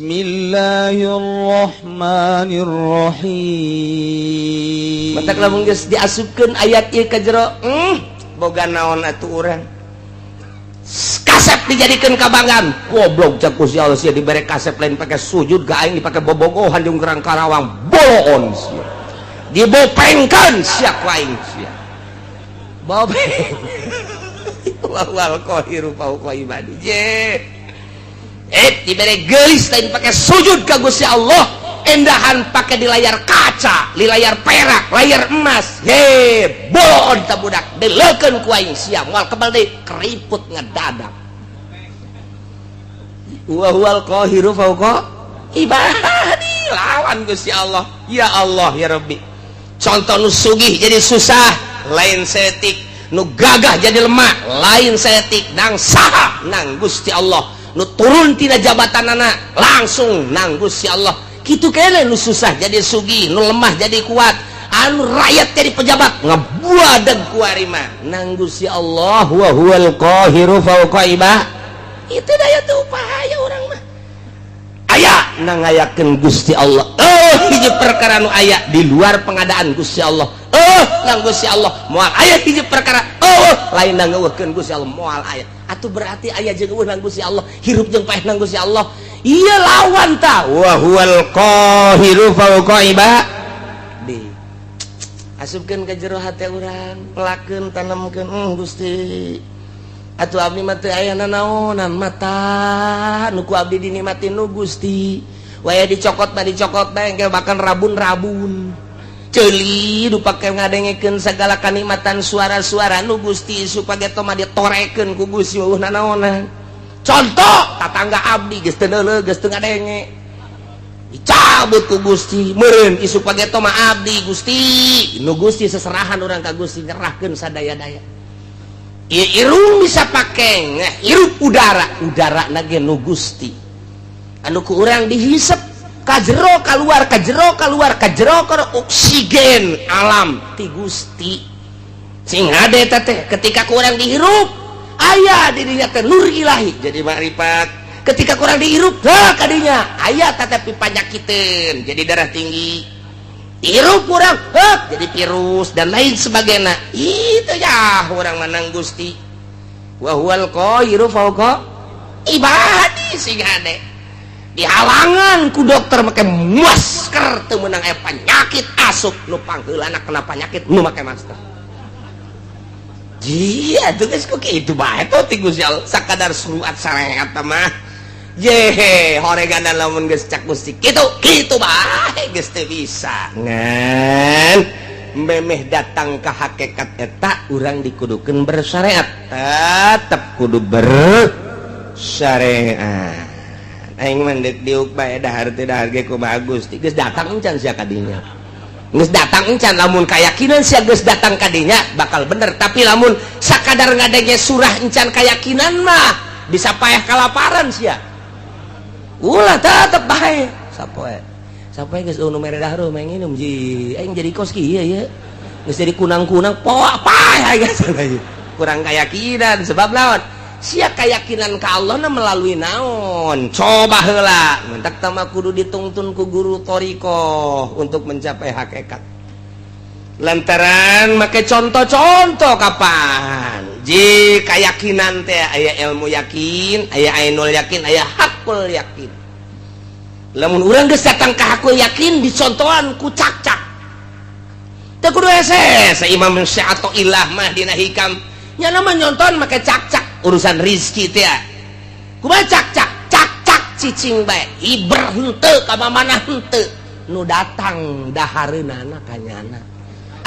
Bismillahirrahmanirrahim. Matak lamun geus diasupkeun ayat ieu ka jero, boga naon atuh urang. Kasep dijadikeun kabanggaan. Goblok cak Gusti Allah sia dibere kasep lain pake sujud ka aing dipake bobogohan jeung gerang Karawang boloon sia. Dibopengkeun sia ku aing sia. Bopeng. Wal qahiru fauqa ibadi. Je. Dibere geulis lain pake sujud ka Gusti Allah, endahan pake di layar kaca, di layar perak, layar emas. Ye, boloon ta budak dileukeun ku aing sia moal kebal deui keriput ngedadak. Wa huwal qahiru fauqa ibadi, lawan Gusti Allah. Ya Allah ya Rabbi. Contoh nu sugih jadi susah, lain setik, nu gagah jadi lemah, lain setik, nang saha nang Gusti Allah. Nu turun tina jabatan anak langsung nang Gusti Allah. Kitu kene nu susah jadi sugih, nu lemah jadi kuat, anu rakyat jadi pejabat ngebuadeg ku arima nang Gusti Allah. Wa huwal qahiru fauqa ibadi. Itu daya tuh upaya urang mah aya nang ngayakeun Gusti Allah. Hiji perkara nu aya di luar pengadaan Gusti Allah. Nang Gusti Allah moal aya hiji perkara. Lain nang ngeuweuhkeun Gusti Allah moal aya. Atuh berarti aya jeung eueuh nang Gusti Allah, hirup jeung paeh nang Gusti Allah. Ieu lawan ta. Wa huwal qahiru fauqa ibadi. Asupkeun ka jero hate urang, pelakeun tanemkeun Gusti. Atuh abdi mah teu aya nanaonan mata nu ku abdi dinikmatin nu Gusti. Waya dicokot mah dicokot bae engke bahkan rabun-rabun. Ceuli nu pake ngadengekeun sagala kanikmatan suara-suara nu Gusti supaya mah ditorekeun ku Gusti eueuh nanaonan. Contoh tatangga abdi geus teu neuleuh geus teu ngadenge. Dicabut ku Gusti meureun isuk pageto mah abdi Gusti. Nu Gusti seserahan urang ka Gusti nyerahkeun sadaya-daya. Irung bisa pake hirup udara, udara nage nu Gusti anu ku urang dihisep kajero keluar kajero keluar kajero keluar oksigen alam ti Gusti sing hade teh ketika ku urang dihirup aya di dinya teh nur ilahi jadi makrifat. Ketika ku urang dihirup heh kadinya aya tetapi panyakiteun jadi darah tinggi, hirup kurang hep jadi virus dan lain sebagainya. Itu ya orang menang Gusti. Wa huwal qahiru fauqa ibadi. Sing hade dihalangan ku dokter make masker teu meunang aya penyakit asup nu pangheulana kena penyakit nu make masker. Jia tuh geus ku kitu bae tuh ti Gusti Allah sakadar surat sareat mah. Yehe horegan lamun geus cak Gusti kitu kitu bae geus teu bisa ngan memeh datang ke hakikat eta urang dikudukeun bersyariat, tetep kudu bersyariat. Aing mah deuk diuk bae dahar teu dahar ge kumaha Gusti geus datang encan sia ka dinya, geus datang encan. Lamun kayakinan sia geus datang ka dinya bakal bener, tapi lamun sakadar ngadenge surah encan kayakinan mah bisa payah kalaparan sia. Ulah tetep bae sapoe sapoe geus nu mere dahar mah nginum ji aing jadi kos kieu ye geus jadi kunang-kunang poa paeh geus kurang keyakinan. Sebab naon sia keyakinan ka Allah na melalui naon coba heula mentak tama kudu ditungtun ku guru thoriqoh untuk mencapai hakikat lantaran make contoh-contoh kapan ji keyakinan teh aya ilmu yakin, aya ainul yakin, aya hakul yakin. Lamun urang geus datang ka hakul yakin dicontohan ku cak-cak teu kudu hese sa Imam Syathoillah mah dina hikam nya mah nyonton make cak-cak urusan rizki teh kumaha cak-cak cak-cak cicing bae hiber henteu ka mana henteu nu datang dahareunana ka nyana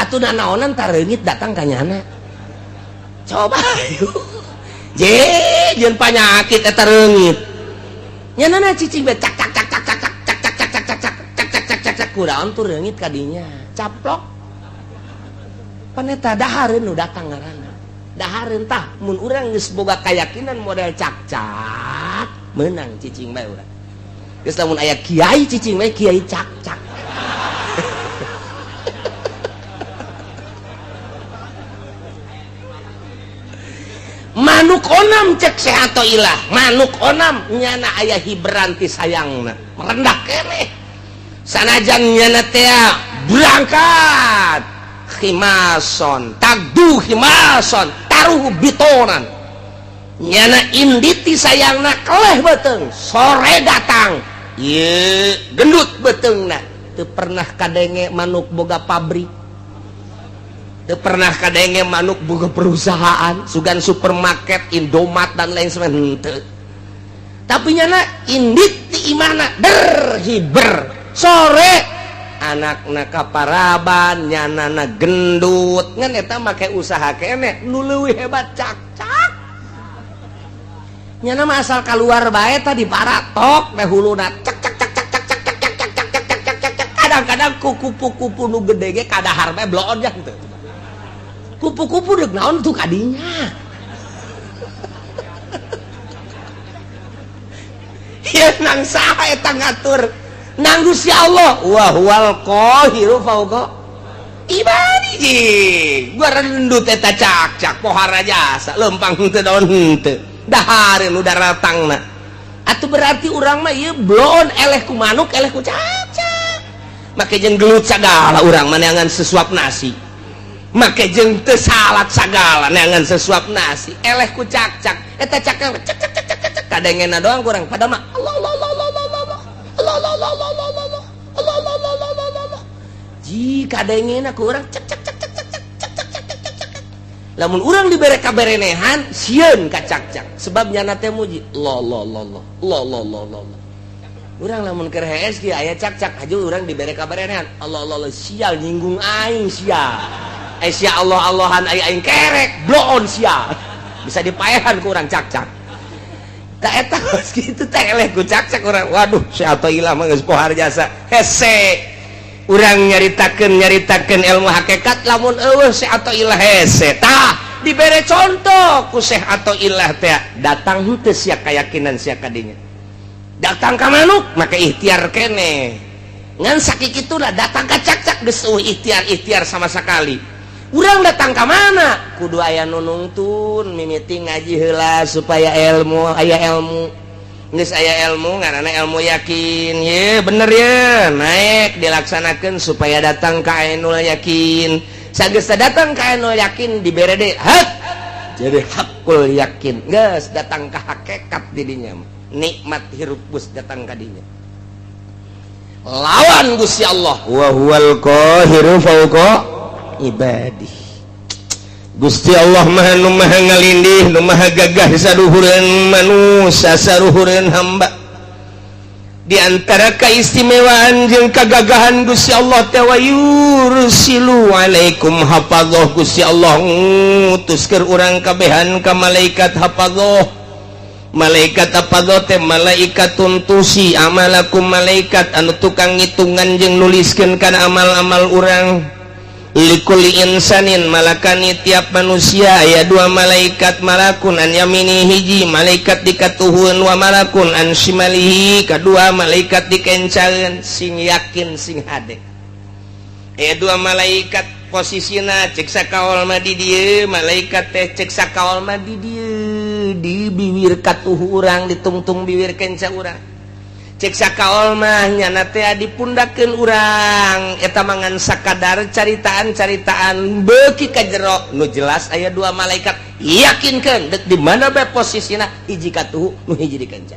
atuh nanaonan tareungit datang ka nyana coba je jeung panyakit eta reungit nyanana cicing bae cak cak cak cak cak cak cak cak cak cak cak cak cak cak cak cak kudaon tuh reungit ka dinya caplok pan eta dahareun nu datang ngaranna dahareun. Tah mun urang geus boga kayakinan model cak-cak menang cicing bae urang geus lamun aya kiai cicing bae kiai cak-cak. Manuk onam, cek Syekh Athoillah, manuk onam nyana aya hiberan ti sayangna, merendah keneh sanajan nyana teh berangkat khimason, tagdu khimason, taruhu bitonan. Nyana indit ti sayangna, keleh beuteung, sore datang ye gendut beuteungna. Teu pernah kadenge manuk boga pabrik, teu pernah kadenge manuk boga perusahaan, sugan supermarket, Indomaret, dan lain sebagainya. Tapi nyana indit ti imahna der hiber, sore anakna kaparaban, nyanana gendut. Ngan eta make usaha keneh. Nu leuwih hebat cakcak. Nyana mah asal keluar bae tadi paratok teh huluna, cak cak cak cak cak cak cak cak cak cak cak cak cak cak. Kadang-kadang ku kupu-kupu nu gede ge kadahar bae, bloon teu. Kupu-kupu deuk naon tuh kadinya ya? Nang saha eta ngatur? Nang Gusti Allah, wa huwal qahiru fauqa ibadihi. Gua rendut eta cak-cak, pohara jasa lempang henteu, daun henteu, dahareun nu daratangna. Atuh berarti urang mah ieu bloon, eleh ku manuk, eleh ku cak-cak. Make jeung gelut sagala urang mah neangan sesuap nasi, make jeung teu salat sagala neangan sesuap nasi, eleh ku cak-cak. Eta cak cak cak cak cak cak cak, kadengena doang kurang pada mah Allah Allah Allah Allah Allah Allah Allah Allah Allah Allah Allah Allah Allah Allah Allah Allah. Ji kadengena ku urang cak cak cak cak cak cak cak cak cak cak cak. Lamun urang dibere kaberenehan, sieun ka cak-cak, sebab nyana teh muji Allah Allah Allah Allah Allah Allah Allah Allah. Urang lamun keur hees kieu aya cak-cak aja, urang dibere kaberenehan, Allah Allah Allah, sial, nyinggung aing sia, eh sia, Allah Allahan aing, aing kerek, bloon sia. Bisa dipaehan ku urang cak-cak. Tak eta geus kitu teh eleh ku cak-cak urang. Waduh, si Athoillah mah geus pohar jasa, hese urang nyaritakeun nyaritakeun ilmu hakikat lamun euweuh Syekh Athoillah, hese. Tah, dibere contoh ku Syekh Athoillah teh, datang henteu sia keyakinan sia kadinya? Datang ka manuk maka ikhtiar kene, ngan sakituna datang ka cak-cak geus euweuh ikhtiar ikhtiar sama sekali. Urang datang ka mana kudu aya nu nungtun. Mimiti ngaji heula supaya ilmu, aya ilmu. Geus aya ilmu, ngaranna ilmu yakin ye, bener ye, naik dilaksanakan supaya datang ka ainul yakin. Sageus datang ka ainul yakin, dibere deui hak, jadi hakul yakin. Geus datang ka hakikat didinya, nikmat hirup geus datang ka dinya, lawan Gusti Allah, wa huwal qahiru fauqa ibadih. Gusti Allah Maha, nu Maha ngalindih, nu Maha gagah saluhureun manusia, saluhureun hamba. Di antara keistimewaan jeung kagagahan Gusti Allah teh, wa yursilu alaikum hafadzah. Gusti Allah ngutus keur urang kabehan ka malaikat hafadzah. Malaikat hafadzah teh malaikatun tuhsi amalakum, malaikat anu tukang ngitungan jeung nuliskeun kana amal-amal urang. Likulli insanin malakani, tiap manusia aya dua malaikat, malakun an yamini, hiji malaikat dikatuhun, wa malakun an shimalihi, kedua malaikat dikencaeun. Sing yakin, sing hade, aya dua malaikat. Posisina cek sakaol mah di dieu malaikat teh, cek sakaol mah di dieu, di bibir katuhu urang, ditungtung bibir kenca urang. Cek sakaol mah nyana teh dipundakeun urang. Eta mangan sakadar caritaan-caritaan beuki ka jero. Nu jelas aya dua malaikat, yakinkeun dek di mana bae posisina, hiji katuhu, nu hiji di kenca.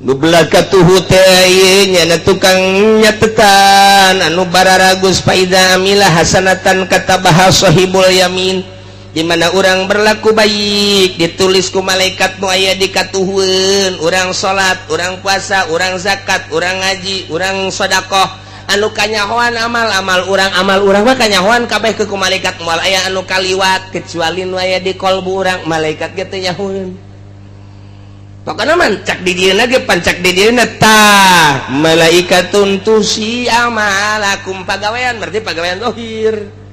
Nu belah katuhu teh ieu nyana tukang nyatetan anu bararagus. Faidza amila hasanatan katabaha sahibul yamin. Di mana orang berlaku baik, ditulis ku malaikat nu aya di katuhueun. Urang salat, urang puasa, urang zakat, urang ngaji, urang sedekah, anu kanyahoan amal-amal urang, amal urang mah kanyahoan kabeh ke ku malaikat, moal aya anu kaliwat kecuali nu aya di kolbu urang, malaikat ge teu nyahoeun. Pokokna mah cak di dieuna ge, pancak di dieuna. Tah, malaikatun tuhsi amalakum, pagawean, berarti pagawean zahir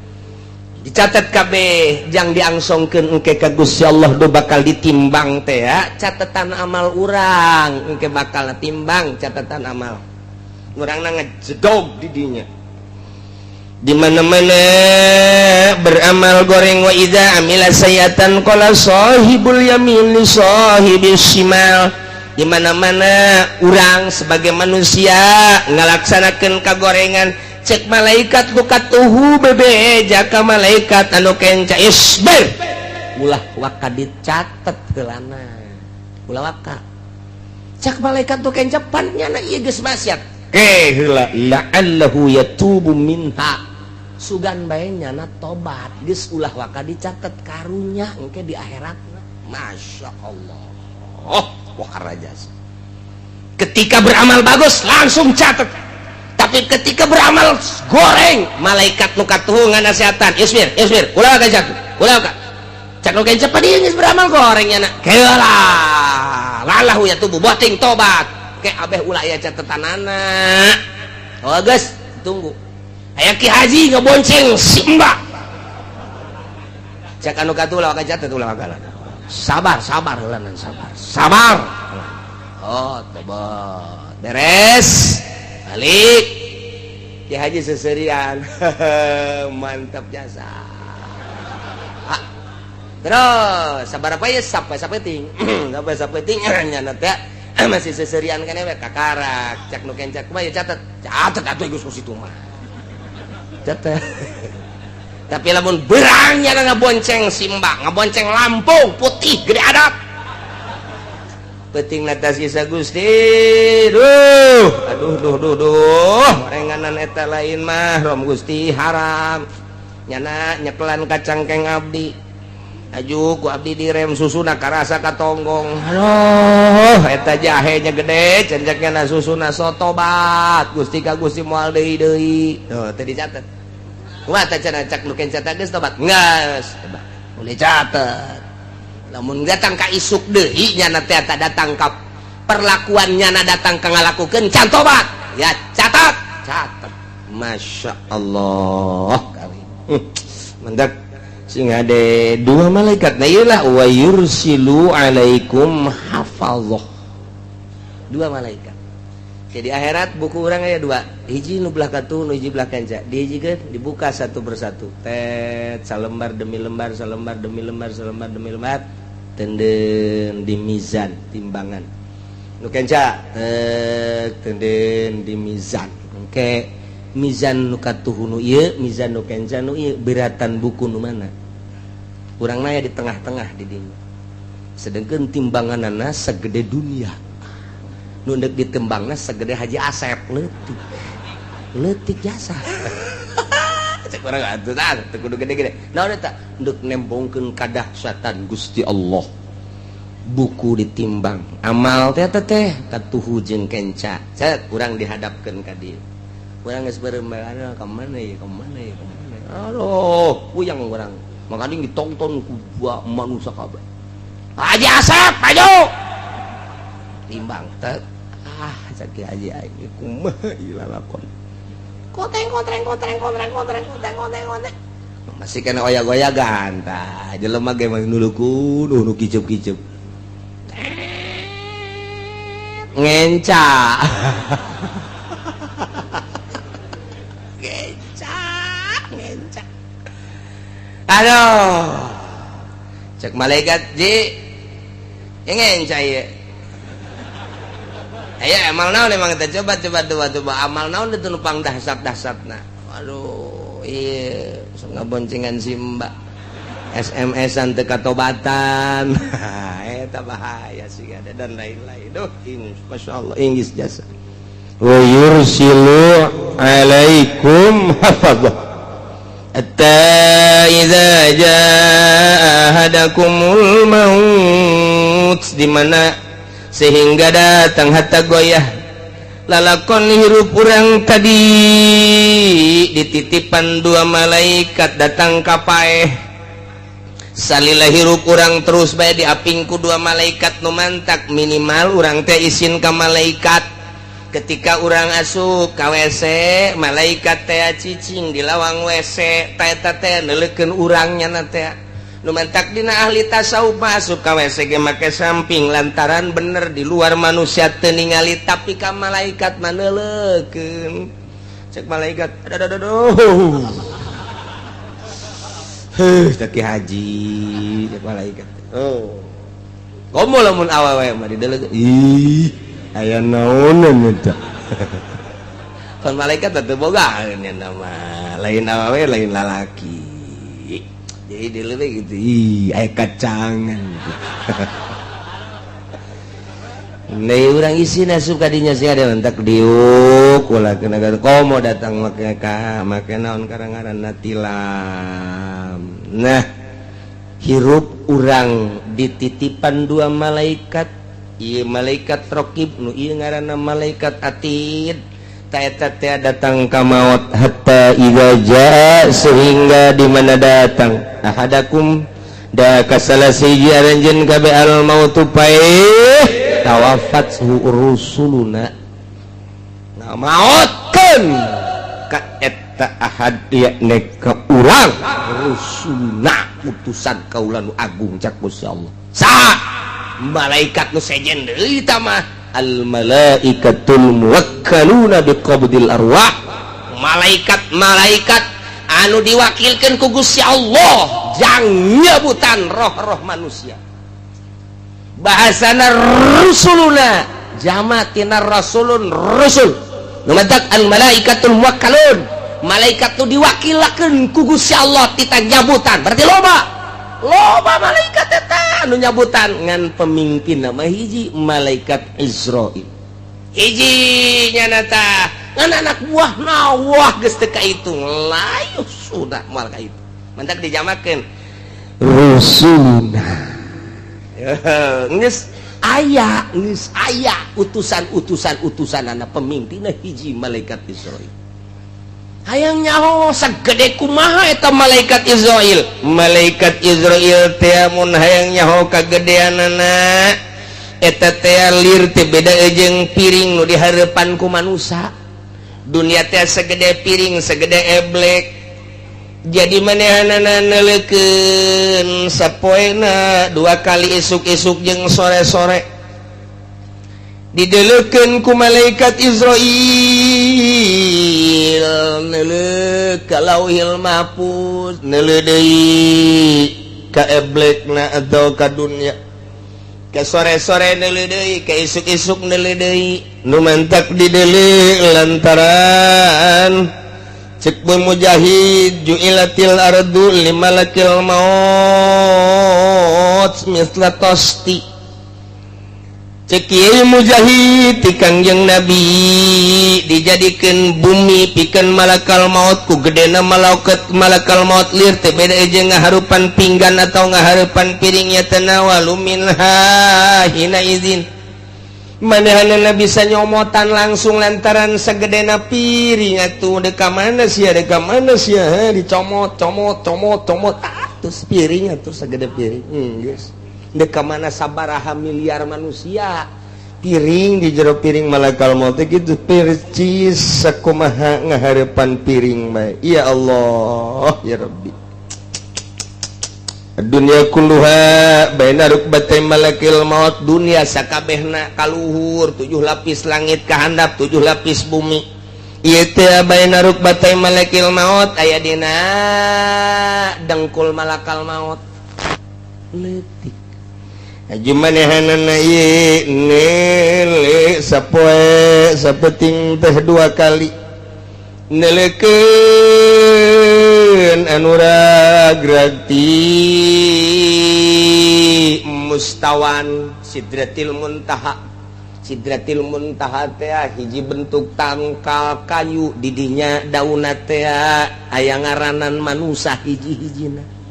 dicatat kabeh jang diangsongkeun engke ka Gusti Allah. Do bakal ditimbang teh ya catatan amal urang, engke bakal timbang catatan amal urang, na ngejedog di dinya. Di mana-mana beramal goreng, wa idza amila sayyatan qala sahibul yamin li sahibis shimal. Di mana-mana urang sebagai manusia ngalaksanakeun kagorengan, cek malaikat nu katuhu bebeja ka malaikat anu kenca, "Isbir, ulah waka dicatet heulana, ulah waka." Cek malaikat nu kenca, "Pan nyana ieu geus maksiat ke heula, la'allahu yatubu minha, sugan bae nyana tobat, geus ulah waka dicatet, karunya engke di akhirat." Masya Allah. Oh, wah, raja. Ketika beramal bagus langsung catat, tapi ketika beramal goreng, malaikat nu katuhu nganasehatan, "Isbir, isbir, ulah waka catat, ulah waka." Cek nu kenca, "Pan ieu geus beramal goreng nyana." "Keula, la'allahu yatubu, boting tobat ke abeh, ulah aya catetanana." Oh, geus, tunggu. Aya Ki Haji ngebonceng si Mbak, cek anu katuh, "Ulah waka catet, ulah waka, sabar, sabar heula, sabar, sabar." Oh, tobat, beres, balik. Ki Haji seserian, mantap jasa. Ah, terus sabar apa ya, sampai sapeting, sampai sapeting nyana teh masih seserian kan we kakarak. Cek nu kenca, "Kumaha ya, catet?" "Catet atuh, geus ku situ mah catet." Tapi lamun berangnya ngabonceng simba, ngabonceng lampu putih gede adat, penting atas Isa Gusti, duh, aduh, duh, duh, duh, renganan eta lain mahram Gusti, haram nyana nyekelan kacangkeng abdi, aju ku abdi direm, susuna karasa katonggong, aduh, eta jahenya gede cenceknya na susuna, so tobat Gusti ka Gusti, moal deui deui. Tuh, teu dicatet. Kumaha teh cenah? Cak nu kenca, "Geus tobat?" "Geus." Boleh catet. Lamun datang ka isuk deui nyana teh, datang ka perlakuan nyana, datang ka ngalakukeun can tobat, ya catat, catat. Masya Allah karim. Mantap sing ada dua malaikat. Nah, iyalah, wa yursilu alaikum hafazah, dua malaikat. Jadi akhirat buku orang aya dua, hiji nu belah katuh, nu hiji belah kenca. Dihijikeun, dibuka satu persatu, tet, salembar demi lembar, salembar demi lembar, salembar demi lembar, tenden di mizan, timbangan. Nu kenca tet, tenden di mizan. Engke mizan nu katuh nu ieu, mizan nu kenca nu ieu, beratan buku nu mana? Urang naya di tengah-tengah di dinya, sedangkan timbanganana segede dunia, nu ndek ditembangna segede Haji Asep, leutik leutik jasa. Cek urang atuh, tah teu kudu gede-gede. Naon eta? Ndek nembongkeun kadahsyatan Gusti Allah. Buku ditimbang amal teh teh katuhu jeung kenca, cet, urang dihadapkeun ka dieu. Urang geus beureum, ka mana ya, ka mana ya, ka mana? Aduh, puyang urang. Makanya ditonton ku manusia kabeh. Haji Asep maju, timbang, tet. Ah, cek Haji aing, kumaha ieu lalakon? Koteng kotreng kotreng kotreng kotreng kotreng kotreng kotreng, masih kena oyak-oyagan. Tah, jelema ge mah nuluku nu kicup-kicup ngenca ngenca ngenca. Aduh, cek malaikat, "Ji, ngenca ieu. Ayo, amal naon emang kita? Coba, coba, coba, coba, amal naon itu nupang dahsyat dahsyatna?" "Aduh, iya, ngaboncengan si mbak, SMS-an teu katobatan." Eta bahaya sih ada dan lain-lain. Duh, ini Masya Allah, Inggris jasa. Wa yursilu alaikum hafadzah hatta idza jaa ahadakumul maut, di mana sehingga datang hatta goyah lalakon hirup urang tadi, dititipan dua malaikat datang ka paeh. Salila hirup urang terus bae diapingku dua malaikat. Nu mantak minimal urang teh isin ka malaikat. Ketika urang asup ka WC, malaikat teh cicing di lawang WC, teh teh neuleukeun urangnya na teh. Nu mantak dina ahli tasawuf masuk ka WC ge make samping, lantaran bener di luar manusia teu ningali, tapi ka malaikat mah neuleukeun. Cek malaikat, aduh aduh aduh. Heuh, teh haji cek malaikat. Oh. Komo lamun awewe mah dideuleu. Ih, aya naonan eta. Kan malaikat teh boga nya nama lain awewe lain lalaki. Jadi deuleu gitu, ih, aya kacangan. Nih urang isi asup kadinya sih ada mentak diuk ulah kena komo datang make ka make naon karang-ngaranna tilam. Nah, hirup urang dititipan dua malaikat, ieu malaikat rokib nu ieu ngaranna malaikat atid. Ta eta teh datang ka maut hatta idza jaa, sehingga di mana datang ahadakum da ka salah sahiji aranjeun kabeh al mautu paeh tawafat rusuluna, ngamaotkeun ka eta ahad yakni ka urang rusuluna utusan kaula nu agung cak Gusti Allah. Sa malaikat nu sejen deui ta mah al malaikatul muwakkaluna biqabdil arwah, malaikat-malaikat anu diwakilkeun ku Gusti Allah jang nyebutan roh-roh manusia. Bahasana rusuluna jama tina rasulun rusul, nu matak al malaikatul muwakkalun, malaikat nu diwakilakeun ku Gusti Allah tita nyabutan. Berarti loba loba malaikat eta anu nyabutan, ngan pemimpin nama hiji, malaikat Izrail hiji nyana tah, ngan anak buah nawah geus teu kahitung layu sudah moal kahitung, mantak dijamakeun rusuluna. Geus aya, geus aya utusan-utusan utusan anak pemimpinna hiji malaikat Izrail. Hayang nyaho sagede kumaha eta malaikat Izrail? Malaikat Izrail teh mun hayang nyaho kagedeanana eta teh lir teh beda jeung piring nu dihareupan ku manusa. Dunia teh segede piring, segede eblek. Jadi manehanana neuleukeun sapoena dua kali, isuk-isuk jeung sore-sore, dideleukeun ku malaikat Izrail neuleuh ka Lauhil Mahfuz, neuleuh deui ka eblekna atau ka dunia, ke sore-sore neuleuh deui, ke isuk-isuk neuleuh deui. Nu mantak dideuleu lantaran cek Mujahid ju'ilatil ardu limalakil maut misla tosti. Cek Kiai Mujahid ti Kangjeng Nabi dijadikan bumi pikeun malakal maut ku gedena malaikat malakal maut lir teh beda jeung ngaharupan pinggan atau ngaharupan piringnya tanawalu minha hina izin manehanana bisa nyomotan langsung lantaran segedena piring atuh. Deka mana sia, deka mana sia, dicomot comot comot comot, ah, terus piring atuh segede piring, geus deka mana sabaraha miliar manusia piring di jero piring malakal maut gitu percis sakumaha ngaharepan piring bae. Ya Allah ya Rabbi, dunia kulluha baina rukbatay malakil maut, dunia sakabehna kaluhur tujuh lapis langit kahandap tujuh lapis bumi ieu teh baina rukbatay malakil maut, aya dina dengkul malakal maut leutik. Aju manehanana ieu neuleuh sapoe sapeting teh dua kali, neleukeun anu ragrag ti mustawan Sidratil Muntaha. Sidratil Muntaha teh hiji bentuk tangkal kayu, didinya daunna teh aya ngaranan manusa hiji-hijina.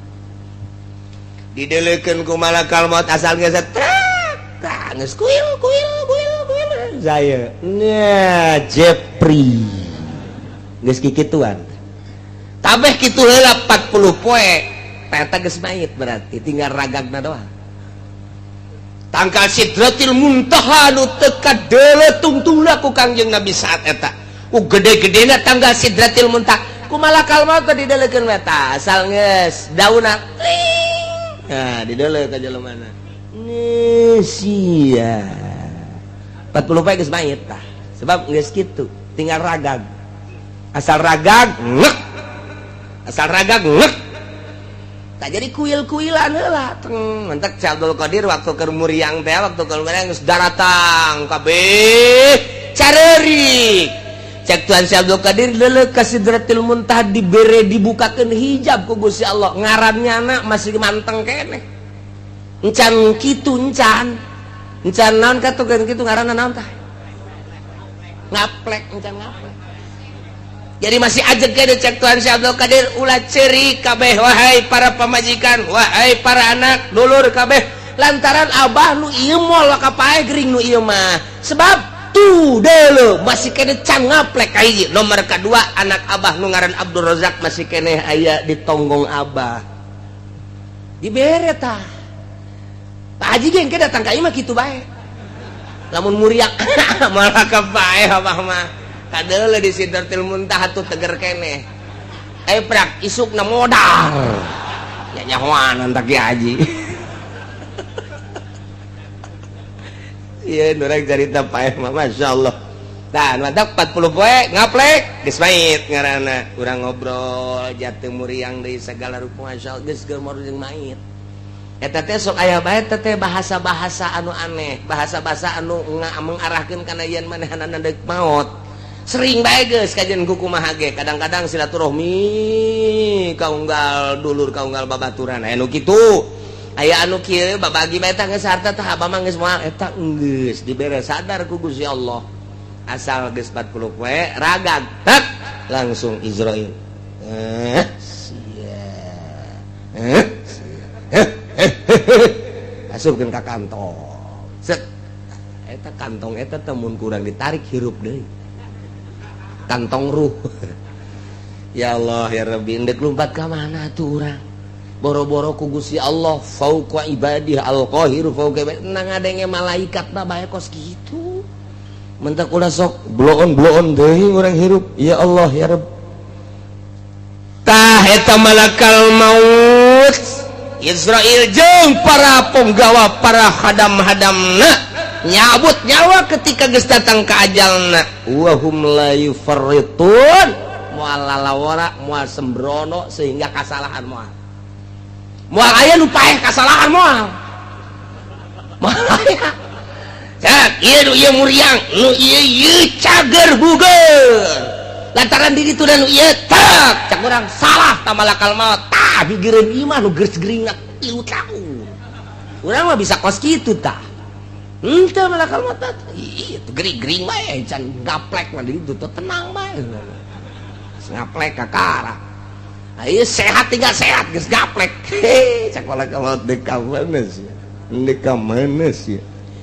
Dideleukeun ku malakal maut asal geus tah geus kuil kuil kuil kuil saya. Nah, Jepri geus kikituan kabeh kitu heula 40 poe eta geus mayit, berarti tinggal ragagna doang. Tangkal Sidratil Muntaha nu teu kadeuleu tungtungna ku Kangjeng Nabi saat eta ku gede-gedena tanggal Sidratil Muntaha ku malakal maut dideleukeun eta asal geus daunna tling. Nah, dideuleu ka jelema mana sia 40 poe geus mayit tah, sebab geus kitu tinggal ragag. Asal ragag ngek, asal ragag ngek. Tak jadi kuil-kuilan heula teng mentek. Syekh Abdul Qadir waktu keur muriang teh, waktu keur muriang geus daratang kabeh careurik. Cek Tuhan Syekh Abdul Qadir, leuleuk ka Sidratil Muntaha, dibere, dibukakeun hijab ku Gusti Allah. Ngarannya anak masih manteng keneh, encan kitu, encan encan naon katukeun kitu, ngaranna naon tah, ngaplek, encan ngaplek, jadi masih aja gede. Cek Tuhan Syekh Abdul Qadir, ulah cerik kabeh, wahai para pamajikan, wahai para anak dulur kabeh, lantaran abah nu ieu moal kapae gering nu ieu mah, sebab tuh dulu masih kene can ngaplek. Kahiji, nomor kedua, anak abah nu ngaran Abdul Razak masih kene aya di tonggong abah. Dibere tah. Pak Haji ge engke datang ka imah kitu bae, lamun muriak malah kapae abah mah kadeule di Sidratil Muntaha tuh teger keneh. Eh, prak isukna modar ya, nyahoanan tak Ki Haji. Iya, nurang cerita paeh mah, Masya Allah. Dan mantap, 40 poe ngaplek geus mait ngaranna. Urang ngobrol jatuh muriang deui segala rupa, Masya Allah, geus gemor jeung mait. Eta teh sok aya bae teh bahasa-bahasa anu aneh, bahasa-bahasa anu mengarahkeun kana yen manehanana deuk maot. Sering bae geus kajian ku kumaha ge, kadang-kadang silaturahmi kaunggal dulur, kaunggal babaturan, aya nu kitu, aya anu kieu babagi bae tah, geus harta tah abah mah geus moal eta, geus dibere sadar ku Gusti Allah. Asal geus 40 poe ragag tak langsung Izrail, eh sia, eh sia, asupkeun ka kantong, set. Eta kantong eta teh mun kurang ditarik hirup deui kantong ruh. Ya Allah ya Rabbi, endek lumpat ka mana tuh urang? Boro-boro ku Gusti Allah fauqa ibadih, al-qahiru fauqa ibadih, nang ngadenge malaikat mah bae kos kitu. Mentak ulah sok bloon-bloon deui urang hirup. Ya Allah ya Rabb. Tah eta malakal maut Israel jeung para penggawa, para hadam-hadamna nyabut nyawa ketika geus datang ka ajalna, wa hum la yufarritun, moal lalawara, moal sembrono sehingga kasalahan. Moal moal aya nu paeh kasalahan, moal moal aya. Cak ieu nu ieu muriang, nu ieu ieu cager buger lantaran diri tu, dan nu ieu tak cak urang salah ta malakal maut tah gigireun ieu mah nu geus geuringna 3 tahun. Urang mah bisa kos kitu tah. Henteu malakal maut tah ieu tuh gering-gering bae, can gaplek mah di ditu tuh tenang bae. Geus ngaplek kakara. Ieu sehat, tinggal sehat geus gaplek. He, cak malakal maut, deuk ka mana sia? Deuk ka mana sia?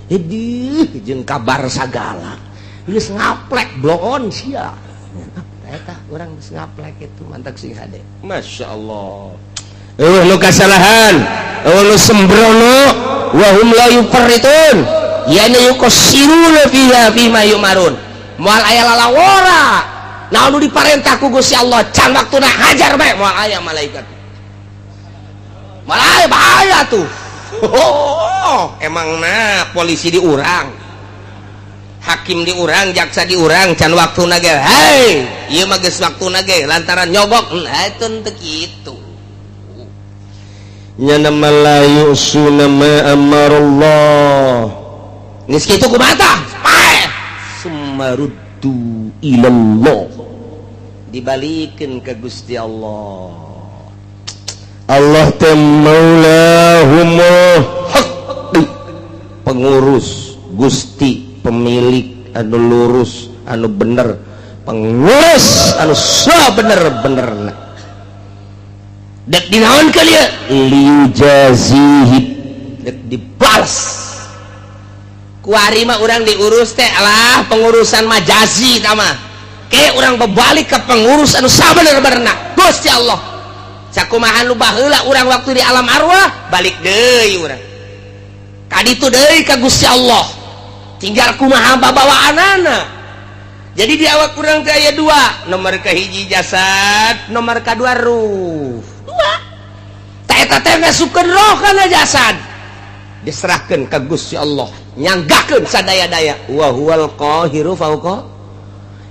Hidih jeung kabar sagala. Geus ngaplek bloon sia. Eta urang geus ngaplek itu mantak sing hade. Masya Allah. Eueuh nu kasalahan, eueuh nu sembrono, wa hum la yufarritun. Yani yuqassiruna fiha fima yumarun. Moal aya lalawora. Naon nu diparentah ku Gusti Allah can waktuna hajar bae, moal aya malaikat. Moal aya, bahaya tuh. Oh, emang nah polisi diurang, hakim diurang, jaksa diurang, can waktuna ge, hei, ieu mah geus waktuna ge lantaran nyogok, nah itu teu kitu. Nya nama la yusuna ma amarallah. Geus kitu kumaha tah? Paeh. Sumaruddu ilallah. Dibalikeun ka Gusti Allah. Allah teh maulahumul haq, pengurus Gusti, pemilik anu lurus, anu bener, pengurus anu sabener-benerna. Dek dinaon kali ya liujazihi, dek dibalas. Kuari mah urang diurus teh alah, pengurusan majazi tama ke urang berbalik ke pengurus anu sabener-benerna, Gusti Allah. Sakumaha nu baheula urang waktu di alam arwah, balik deui urang kaditu deui ka Gusti Allah, tinggal kumaha babawaanana. Jadi di awak urang teh aya dua, nomor kahiji jasad, nomor kadua ruh. Dua tah eta teh ngasupkeun roh kana jasad, diserahkeun ka Gusti Allah, nyanggakeun sadaya-daya, wa huwal qahiru fauqa.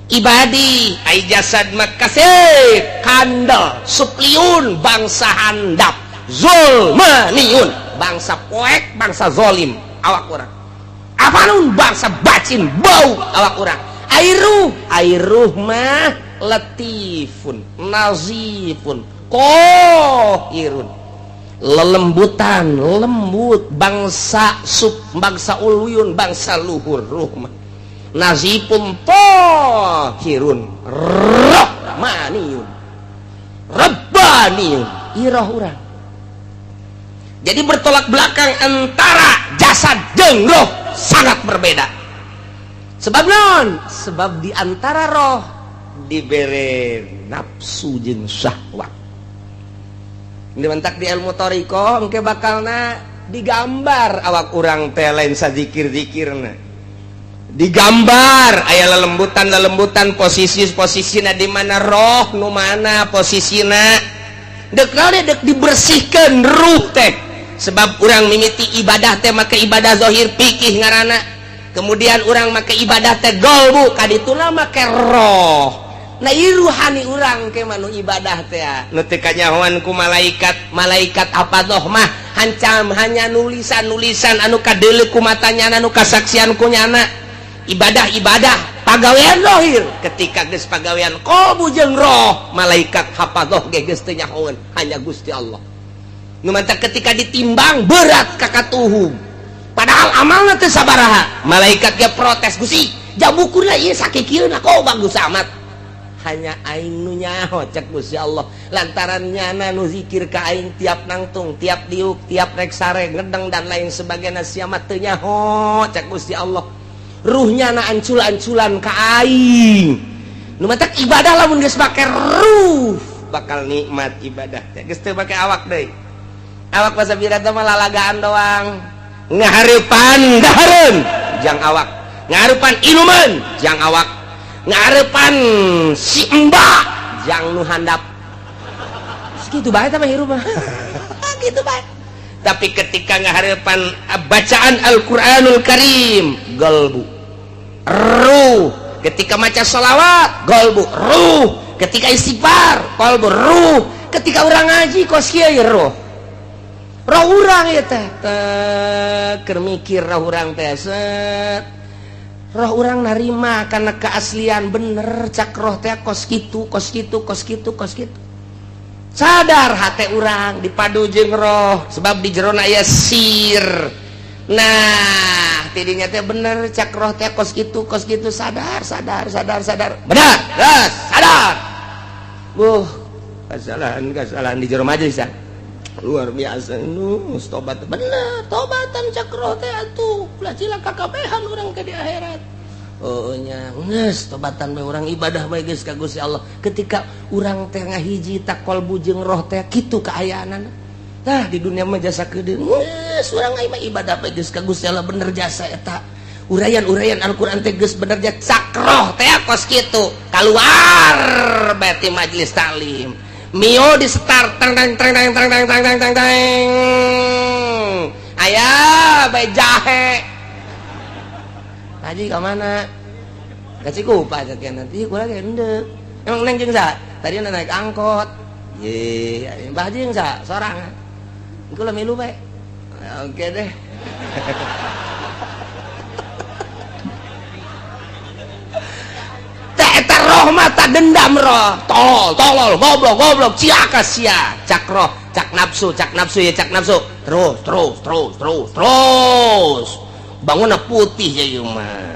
Ibadi ai jasad mah kasih kandel supliun, bangsa handap, zulmaniun, bangsa poek, bangsa zolim awak urang. Apa nun, bangsa bacin, bau awak urang. Ai ruh, ai ruh mah latifun, nazifun, qahirun, lelembutan, lembut, bangsa sub, bangsa uluyun, bangsa luhur. Ruh mah nazifun, tahirun, rahmaniyun, rabbaniyun iroh urang. Jadi bertolak belakang antara jasad jeung roh, sangat berbeda. Sebab non, sebab di antara roh dibere nafsu jeung syahwat. Dimentak di ilmu thoriqoh engke bakalna digambar awak urang teh, lain sazikir-zikirna digambar, aya lelembutan lelembutan, posisi posisina di mana, roh nu mana posisina, dek naon, dek dibersihkan ruh teh. Sebab urang mimiti ibadah teh make ibadah zahir, pikih ngaranna. Kemudian urang make ibadah teh golbu, kadituna make roh. Nah, ruhani urang ke manu ibadah teh nu teu kanyahoan ku malaikat. Malaikat apa doh mah hancam hanya nulisan-nulisan anu kadeuleu ku matanya, anu kasaksian ku nyana. Ibadah-ibadah pagawean zahir, ketika geus pagawean qalbu jeung roh, malaikat hafadzah ge geus teu nyahoeun, hanya Gusti Allah nu mantak. Ketika ditimbang berat kakatuhum, padahal amalna teu sabaraha, malaikat ge protes, "Gusti, jabukurna ieu sakikieuna kok bagus amat?" "Hanya aing nu nyaho," cek Gusti Allah, "lantaran nyana nu zikir ka aing tiap nangtung, tiap diuk, tiap rek sare, ngedeng, dan lain sebagainya. Sia mah teu nyaho," cek Gusti Allah. Ruhnya na ancul-anculan ka aing. Nu matak ibadah lamun geus make ruh bakal nikmat ibadah teh, geus teu make awak deui. Awak masa bira mah lalagaan doang, ngahareupan dahareun jang awak, ngahareupan inuman jang awak, ngarepan si mbak jang nu handap. Segitu bae mah hirup mah, gitu bae. Tapi ketika ngaharepan bacaan Al-Qur'anul Karim, galbu, ruh. Ketika maca sholawat, galbu, ruh. Ketika istighfar, qalbu, ruh. Ketika urang ngaji kos kieu, ruh, roh urang ya teh keur mikir, roh urang teh set, roh urang narima karena keaslian, bener cak roh teh kos kitu, kos kitu, kos kitu, kos kitu. Sadar hati urang dipadu jeung roh, sebab di jerona aya sir. Nah, tidinya teh bener cak roh teh kos kitu, kos kitu. Sadar, sadar, sadar, sadar, benar, gas sadar. Buh, kesalahan, kesalahan di jero majelis ya luar biasa. Nu tobat, bener tobatan cak roh teh atuh, ulah cilaka kabehan urang ke di akhirat. Oh nya, geus tobatan bae urang, ibadah bae geus ka Gusti Allah. Ketika urang teh ngahiji tak qalbu jeung roh teh, kitu kaayaanana. Tah, di dunia mah jasa kedeung, geus urang mah ibadah bae geus ka Gusti Allah. Bener jasa eta uraian-uraian Al-Qur'an teh geus bener cak roh teh kos kitu. Keluar berarti majelis taklim, Mio di start, tang tang tang tang tang tang tang tang tang tang, aya bae jahe. "Haji, ke mana?" "Ka Cikupa," cek. "Nanti kula ge endek." "Emang neng jeung sa?" "Tadi naik angkot." "Ye, Mbah jeung sa?" "Sorangan." "Kula milu bae." "Oke deh." Eta roh mata dendam, roh tolol, tolol, goblok, goblok, cilaka sia, cak roh, cak nafsu, cak nafsu ya, cak nafsu terus, terus, terus, terus, terus, bangun putih ya ieu mah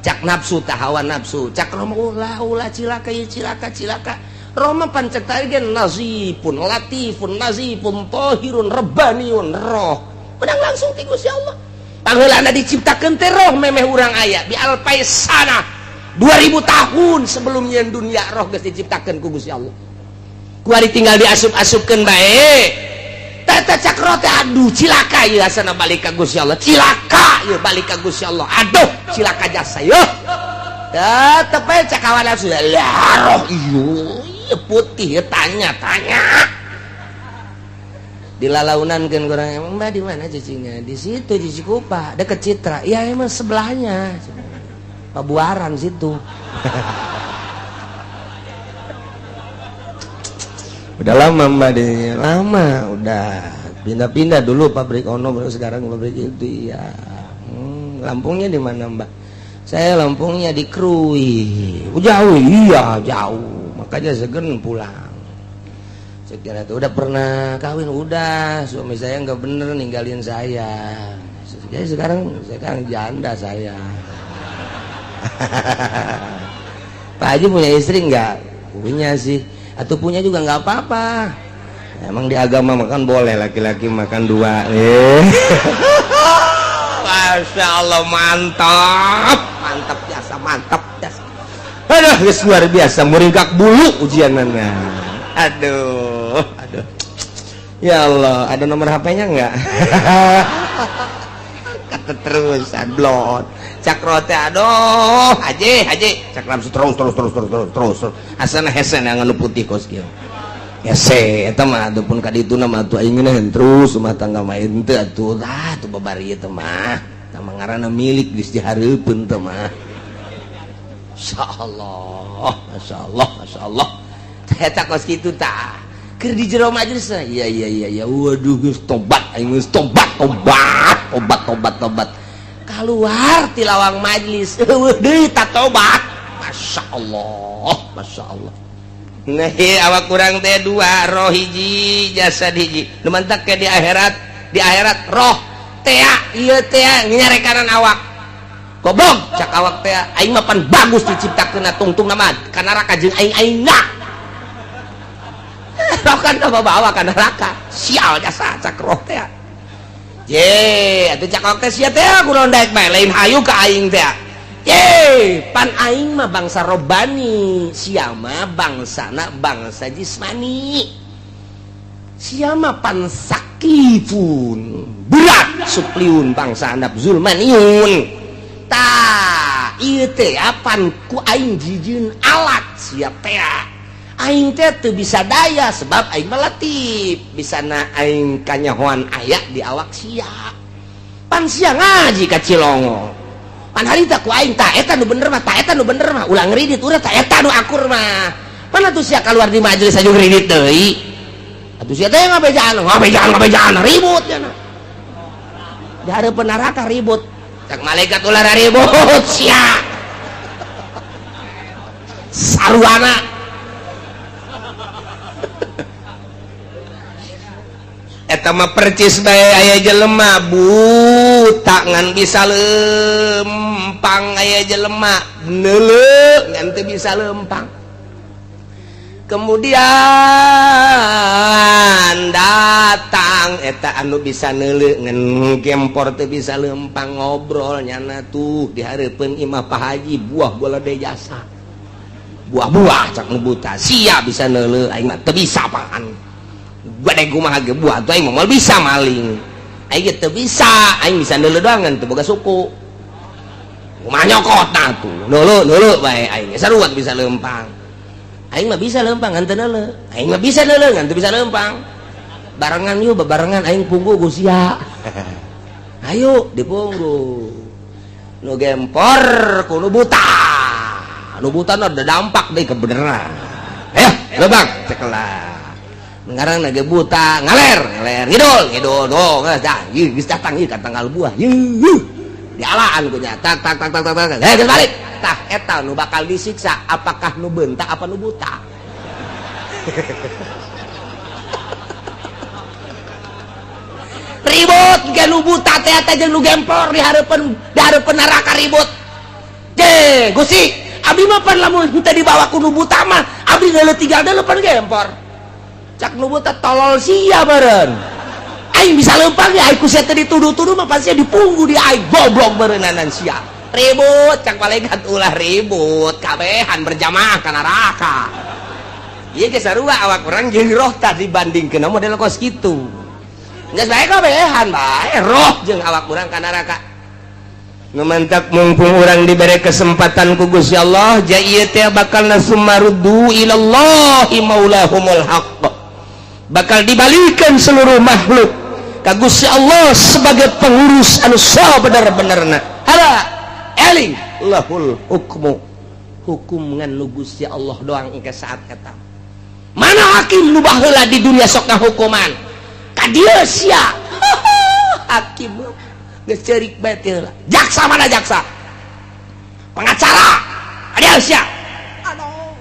cak nafsu tah, hawa nafsu. Cak roh mah, "Ulah, ulah, cilaka ya, cilaka, cilaka." Roh mah pancet tadi nazifun, latifun, nazifun, tahirun, rabbaniun. Roh menang langsung ti Gusti Allah. Pangheulana diciptakeun teh roh memeh urang aya bi alfai sana, 2000 tahun sebelumnya dunia, roh geus diciptakeun ku Gusti Allah. Kuari tinggal diasup-asupkeun bae. Tata cak roh teh, "Aduh, cilaka ieu, asana balik ka Gusti Allah, cilaka ieu, balik ka Gusti Allah, aduh, cilaka jasa ieu." Tetep bae cak hawa nafsu lah, roh ieu putih ya, tanya tanya dilalaunan kan kurang. "Emang Mbak di mana cicingnya?" "Di situ, di Cikupa, deket Citra." "Ya emang sebelahnya." Pabuaran situ. Udah lama Mbak di lama, udah pindah-pindah dulu pabrik ono, baru sekarang pabrik itu ya. Lampungnya di mana Mbak? Saya Lampungnya di Krui. Oh, jauh, iya jauh. Makanya segen pulang. Sekian itu udah pernah kawin, udah suami saya nggak bener ninggalin saya. Jadi sekarang janda saya. Pak Haji punya istri nggak? Punya sih. Atau punya juga nggak apa-apa. Emang di agama makan boleh laki-laki makan dua. Masya Allah, mantap, mantap jasa, mantap jasa. Aduh, luar biasa, muringkak bulu ujianana. Aduh, aduh. Ya Allah, ada nomor HP-nya nggak? Kata terus, blon. Cakrote, aduh, haji, haji. Cak langsung terus, terus, terus, terus, terus, terus. Asana hesen yang anu putih kos kieu. Hese, eta mah atuh pun kadituna mah atuh aing ngeunaheun terus rumah tangga mah henteu atuh. Tah, atuh babari ieu teh mah. Tah mah ngaranna milik geus dihareupeun teh mah. Masyaallah, masyaallah, masyaallah. Eta kos kitu tah. Keur di jero majelis iya iya iya iya waduh geus tobat aing geus tobat tobat tobat tobat tobat. Keluar ti lawang majelis eueuh deui ta tobat. Masyaallah, masyaallah. Nah, awak kurang teh dua, roh hiji, jasad hiji. Nu mantak ke di akhirat roh tea ieu tea nyarekanan awak. Goblok cak awak teh aing mah pan bagus diciptakeun tungtungna mah ka neraka jeung aing aingna. Roh kan bawa ka neraka. Sial jasa cak roh teh. Ye, atuh cak awak teh sia teh kunaon daek bae lain hayu ka aing teh. Ye, pan aing mah bangsa robani, sia mah bangsana bangsa jismani. Sia mah pan sakifun, berat supliun bangsa handap zulmaniun. Tah, ieu teh pan ku aing jijieun alat sia teh. Aing teh teu bisa daya sebab aing mah latif, bisana aing kanyahoan aya di awak sia. Pan sia ngaji ka Cilongo. Pan harita ku aing tah eta nu bener mah, tah eta nu bener mah, ulah ngridit urang tah eta nu akur mah. Pan atuh sia keluar di majelis aja ngridit deui. Atuh sia teh ngabejaan, ngabejaan, ngabejaan ribut cenah. Di hareupeun neraka ribut. Cak malaikat ulah ribut sia. Saruana. Eta mah percis bae aya jelema buta ngan bisa lempang, aya jelema neuleu ngan teu bisa lempang. Kemudian datang eta anu bisa neuleu ngan gempor teu bisa lempang, ngobrol nyana tuh di hareupeun imah Pak Haji buah bola de jasa. Buah-buah cak nu buta sia bisa neuleu aing mah teu bisa apaan. Gede kumaha ge buah tuh aing mah bisa maling. Aing teu bisa, aing bisa neuleu doang teu boga suku. Kumaha nyokot nah tuh. Neuleu neuleu bae aing sarua bisa lempang. Aing mah bisa lempang ngan teu neuleu. Aing mah bisa neuleu ngan teu bisa lempang. Barengan yuk bebarengan aing punggu ku sia. Ayo dipunggu. Nu gempor ku nu buta. Nu buta ada dampak deui kebenaran. Eh, leumpang cekelah. Ngarang nage buta ngaler ngaler ngidul ngidul dong dah geus datang ieu ka tanggal buah yeuh dialaan ku nya tak tak tak tak tak tak geus balik tah eta nu bakal disiksa apakah nu beunta apa nu buta. Ribut ge nu buta teh eta jeung nu gempor di hareupeun neraka ribut. Je Gusti abdi mah pan lamun teu dibawa ku nu buta mah abdi deuleu tinggal deuleu pan gempor. Cak nu buta tolol sia meureun. Aing bisa lempang ya aing ku sia teh dituduh-tuduh mah pasti dipunggu di aing goblok meureunnanan sia. Ribut cak malaikat ulah ribut kabehan berjamaah ka neraka. Ieu ge sarua awak urang jeung roh tah dibandingkeun model kos kitu. Geus bae kabehan bae roh jeung awak urang ka neraka. Nu mantak mumpung urang dibere kesempatan ku Gusti Allah, ja ieu teh bakal nasumaruddu ilallahi maulahumul haqq. Bakal dibalikan seluruh makhluk ka Gusti Allah sebagai pengurus anu sabener-benerna. Hara Eling lahul hukmu, hukum ngan nu Gusti Allah doang engke saat eta. Mana hakim nu baheula di dunia sok ngahukuman? Ka dieu sia. Hakim geus ceurik bae teh heula. Jaksa mana jaksa? Pengacara. Ka dieu sia. Aduh.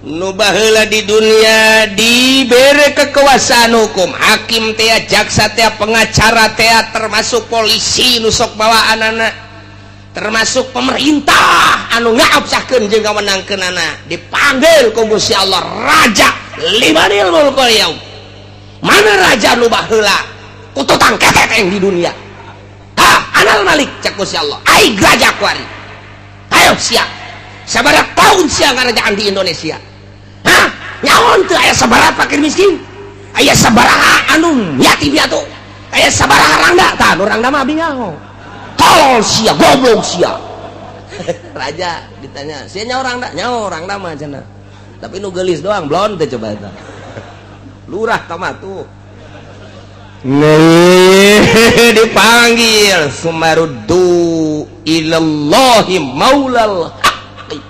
Nu baheula di dunia dibere kekuasaan hukum, hakim teh, jaksa teh, pengacara teh, termasuk polisi nu sok bawaan anak, termasuk pemerintah anu ngaabsahkeun jeung ngawenangkeunana, dipanggil ku Gusti Allah raja limanil mulkul yaum. Mana raja nu baheula kututang keteteng di dunia? Ha, anal malik cek Gusti Allah. Aing raja kuari. Ayo sia. Sabaraha tahun sia ngarajaan di Indonesia? Hah? Nyaon teu aya sabaraha fakir miskin? Aya sabaraha anu yatim piatu? Aya sabaraha rangda? Tah, nu rangda mah abi nyaho. Tolol sia, goblok sia. Raja ditanya, sia nyaho rangda? Nyaho rangda mah cenah. Tapi nu geulis doang, blon teh coba eta. Lurah tama tuh. Nih dipanggil sumaruddu ilallahi maulal haqqi.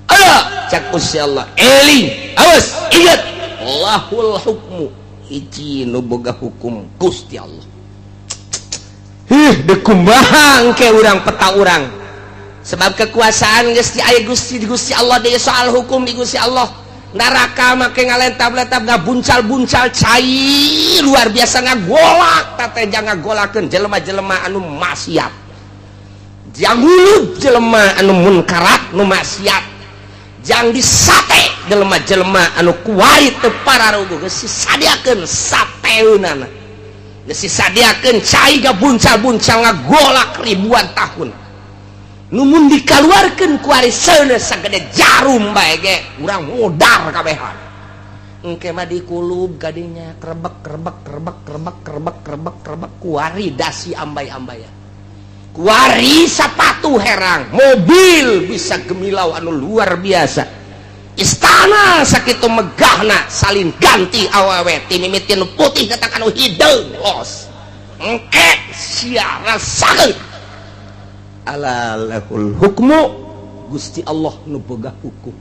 Ada cak Gusti Allah. Eling, awas, ingat lahul hukmu. Hiji nu boga hukum Gusti Allah. Hih, dekumaha engke urang peta urang. Sebab kekuasaan geus di aya Gusti di Gusti Allah di soal hukum di Gusti Allah. Neraka make ngalentab-lentab ngabuncal-buncal cai luar biasa ngagolak teh ngagolakeun jelema-jelema anu maksiat. Jang ngulub jelema anu munkarat nu maksiat. Jang disate jelema-jelema anu kuari teu pararuguh geus disadiakeun sateunana. Geus disadiakeun cai gabuncal-buncal ngagolak ribuan tahun. Numun dikaluarkeun kuari seuneu sagede jarum bae ge urang modar kabehan. Engke mah dikulub kadinya krebek krebek krebek krebek krebek krebek krebek kuari dasi ambay-ambayan. Kuari sapatu herang, mobil bisa gemilau anu luar biasa. Istana sakitu megahna salin ganti awewe ti mimitin putih datang anu hideung los. Engke sia rasakeun. Ala lahul hukmu, Gusti Allah nu boga hukum.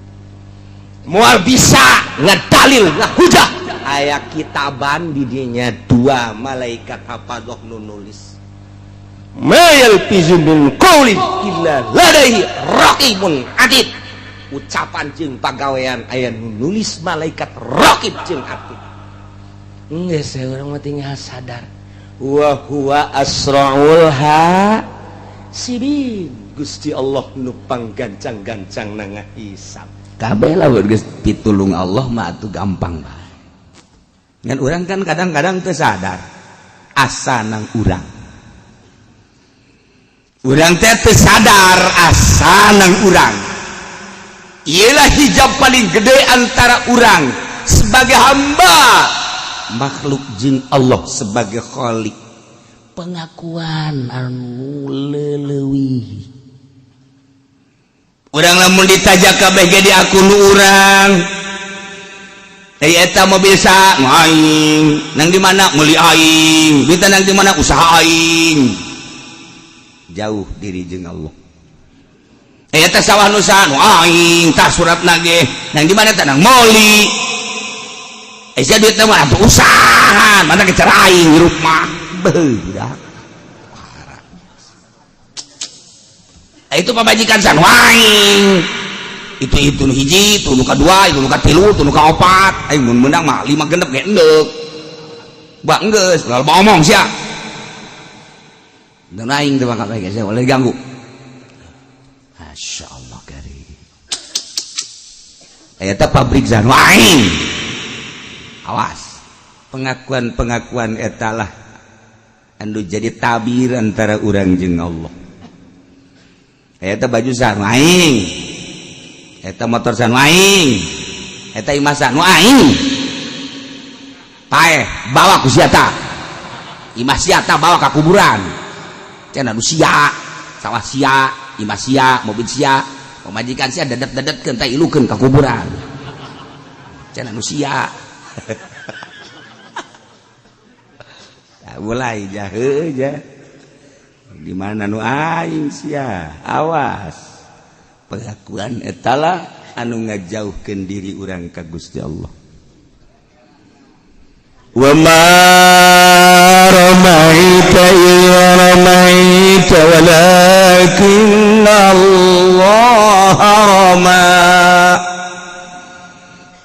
Moal bisa ngedalil ngahujah. Aya kitaban di dinya dua malaikat hafadzah nu nulis. Ma yalfizu min qaulin illa ladaihi raqibun atid. Ucapan jeung pagawean aya nu nulis malaikat raqib jeung atid. Geus urang mah tinggal sadar. Wa huwa asraul hasibin. Gusti Allah nu panggancang-gancang na ngahisab. Kabeh lah geus pitulung Allah mah atuh gampang bae. Ngan urang kan kadang-kadang teu sadar asa nang urang. Urang teh teu sadar asa nang urang. Iyalah hijab paling gede antara urang sebagai hamba makhluk jeung Allah sebagai khalik. Pengakuan anu leleuwih. Urang lamun ditajak kabeh ge diaku nu urang. Eta mobil sa nu aing, nang di mana meuli aing, duit nang di mana usaha aing. Jauh diri jeung Allah. Eta sawah nu saha nu aing, tah suratna ge nang di mana tah nang meuli. Sia duitna mah atuh usaha, mana ke cara aing hirup mah. Beuh budak. Itu pamajikan san aing. Itu nu hiji, itu nu kadua, itu nu katilu, itu nu kaopat. Aing mun meunang mah lima genep ge endek. Bak enggeus, ulah loba omong sia. Dan aing teh bakal ge boleh ganggu. Masya Allah karim. Eta pabrik zan aing. Awas. Pengakuan-pengakuan eta lah anu jadi tabir antara urang jeung Allah. Eta baju san aing. Eta motor san aing. Eta imah san aing. Paeh bawa ku sia ta. Imah sia ta bawa ka kuburan. Cenah nu sia, sawah sia, imah sia, mobil sia, pamajikan sia dedet-dedetkeun teh ilukeun ka kuburan. Cenah nu sia. Mulai jahe ja. Di mana nu aing sia? Awas, pengakuan etala anu ngajauhkeun diri urang ka Gusti Allah. Wa ma ramaita idh ramaita walakin Allah rama.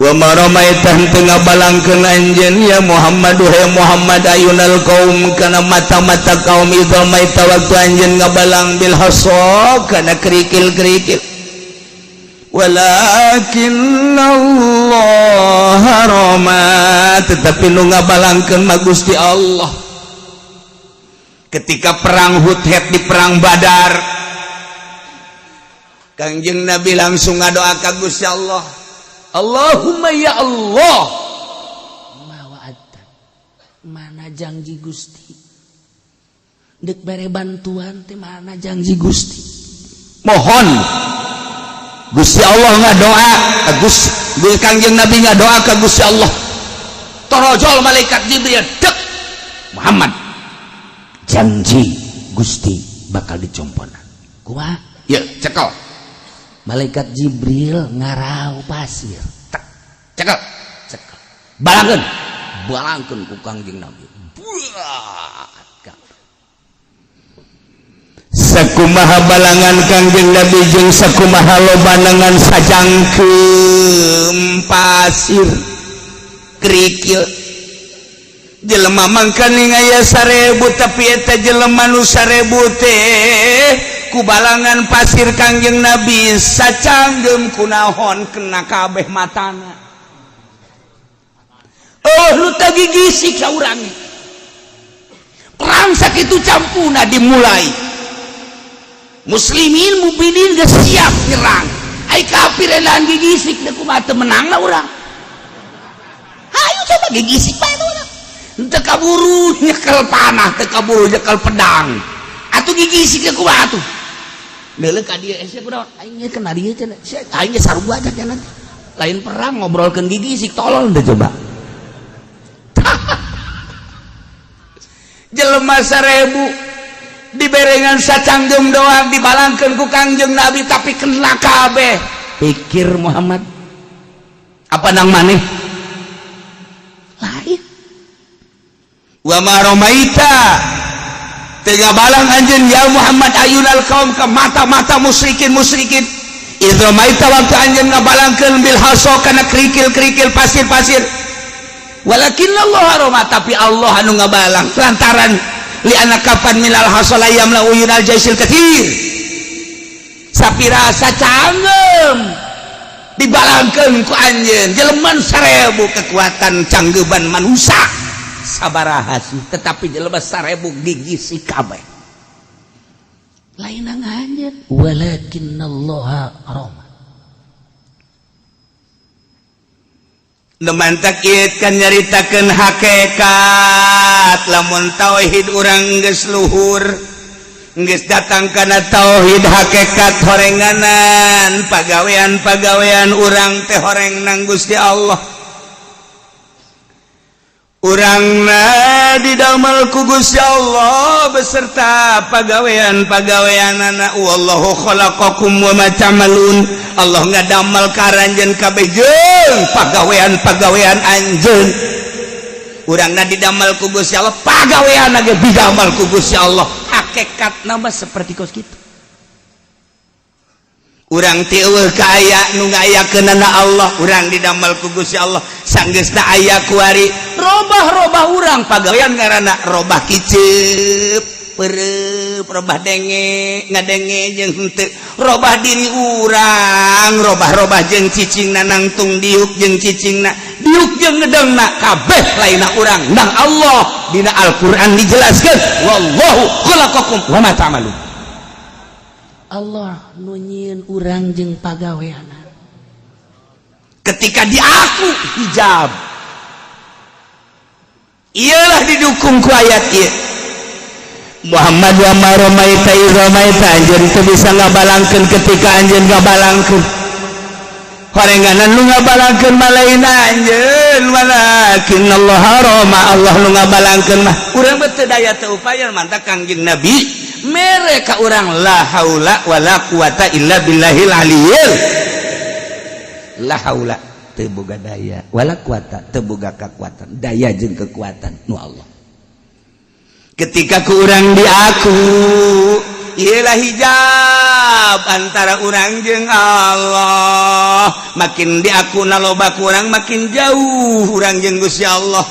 Wa ma ramaita, henteu ngabalangkeun anjeun ya Muhammad, ya Muhammad, a'yunal kaum kana mata-mata kaum, idh ramaita, waktu anjeun ngabalang, bil hasa, kana kerikil-kerikil, walakin Allah rama, tetapi nu ngabalangkeun mah Gusti Allah. Ketika perang Huthet di perang Badar, Kangjeng Nabi langsung ngadoa ka Gusti Allah, Allahumma, ya Allah, ma wa'adta, mana janji Gusti dek bere bantuan teh? Mana janji Gusti? Mohon Gusti Allah, ngadoa Gus. Kangjeng Nabi ngadoa ka Gusti Allah, torojol malaikat Jibril dek, Muhammad, janji Gusti bakal dicompona. Kumaha? Ya, cekel. Malaikat Jibril ngarau pasir. Tek, cekel. Cekel. Balangkeun, balangkeun ku Kangjeng Nabi. Buat Sakumaha balangan Kangjeng Nabi jeung sakumaha lobanangan sajangkeum pasir kerikil, jelema mangkaning aya 1000, tapi eta jelema nu 1000 teh ku balangan pasir Kangjeng Nabi sacanggem kunaon kena kabeh matana. Oh, lu tadi gisik urang perang sakitu campuna dimulai, muslimin mukminin geus siap nyerang, ai kafir edan gigisik teh kumaha teu menang lah urang? Hayu coba gigisik bae urang, teu kaburu nyekel panah, teu kaburu nyekel pedang, atuh gigisik teh kumaha atuh? Leuleuk ka dieu, sia kunaon? Aing ge kena dieu cenah, sia aing ge sarua aja cenah. Lain perang ngobrolkeun gigisik, tolol deh coba. Jelema 1000 diberengan sacanggem doang, dibalangkeun ku Kangjeng Nabi, tapi kena kabeh. Pikir Muhammad, apa nang maneh lain? Wa ma ramaita, teu ngabalang anjeun ya Muhammad, a'yunal kaum, ke mata-mata musyrikin musyrikin, idh ramaita, waktu anjeun ngabalangkeun, bil hasa, kana kerikil-kerikil, pasir-pasir, walakin Allah rama, tapi Allah anu ngabalang, lantaran li anna kaffan minal hasa la yamla uyunal jaisil katsir. Sapira sacanggem dibalangkeun ku anjeun, jelema 1000 kekuatan canggeban manusia sabaraha sih? Tetapi jelema 1000 gigi kabeh. Lain nang anjeun, walakinnallaha rama. Mantak kan nyaritakeun hakekat, lamun tauhid urang geus luhur, geus datang kana tauhid hakekat, horenganan pagawean-pagawean urang teh horeng nang Gusti Allah. Urangna didamel ku Gusti Allah beserta pagawean-pagaweanana. Wallahu khalaqakum wa ma ta'malun. Allah ngadamel ka aranjeun kabeh jeung pagawean-pagawean anjeun. Urangna didamel ku Gusti Allah, pagawean ge didamel ku Gusti Allah. Hakekat nama seperti kos kitu. Urang ti eueuh ka aya, nu ngayakeunana Allah. Urang didamel ku Gusti Allah, sanggeusna aya kuari robah-robah urang pagawean, ngaranna robah kiceup perep, robah denge ngadenge jeung henteu, robah diri urang, robah-robah jeung cicingna nangtung diuk jeung cicingna diuk jeung ngedengna, kabeh lainna urang nang Allah. Dina Al-Qur'an dijelaskeun, wallahu khalaqakum wa ma ta'malun. Allah nu nyieun urang jeung pagaweanana. Ketika diaku hijab iyalah didukung ku ayat ieu. Muhammad, wa ma ramaita idh ramaita, anjeun teu bisa ngabalangkeun ketika anjeun ngabalangkeun. Horenganan nu ngabalangkeun mah lain anjeun, walakin Allah rama, Allah nu ngabalangkeun mah. Urang mah teu daya teu upaya. Mantak Kangjeng Nabi Mere ka urang la haula wala quwata illa billahil aliyil. La haula teu boga daya, wala quwata teu boga kekuatan. Daya jeung kekuatan nu Allah. Ketika ku urang diaku, ialah hijab antara urang jeung Allah. Makin diaku loba kurang, makin jauh urang jeung Gusti Allah.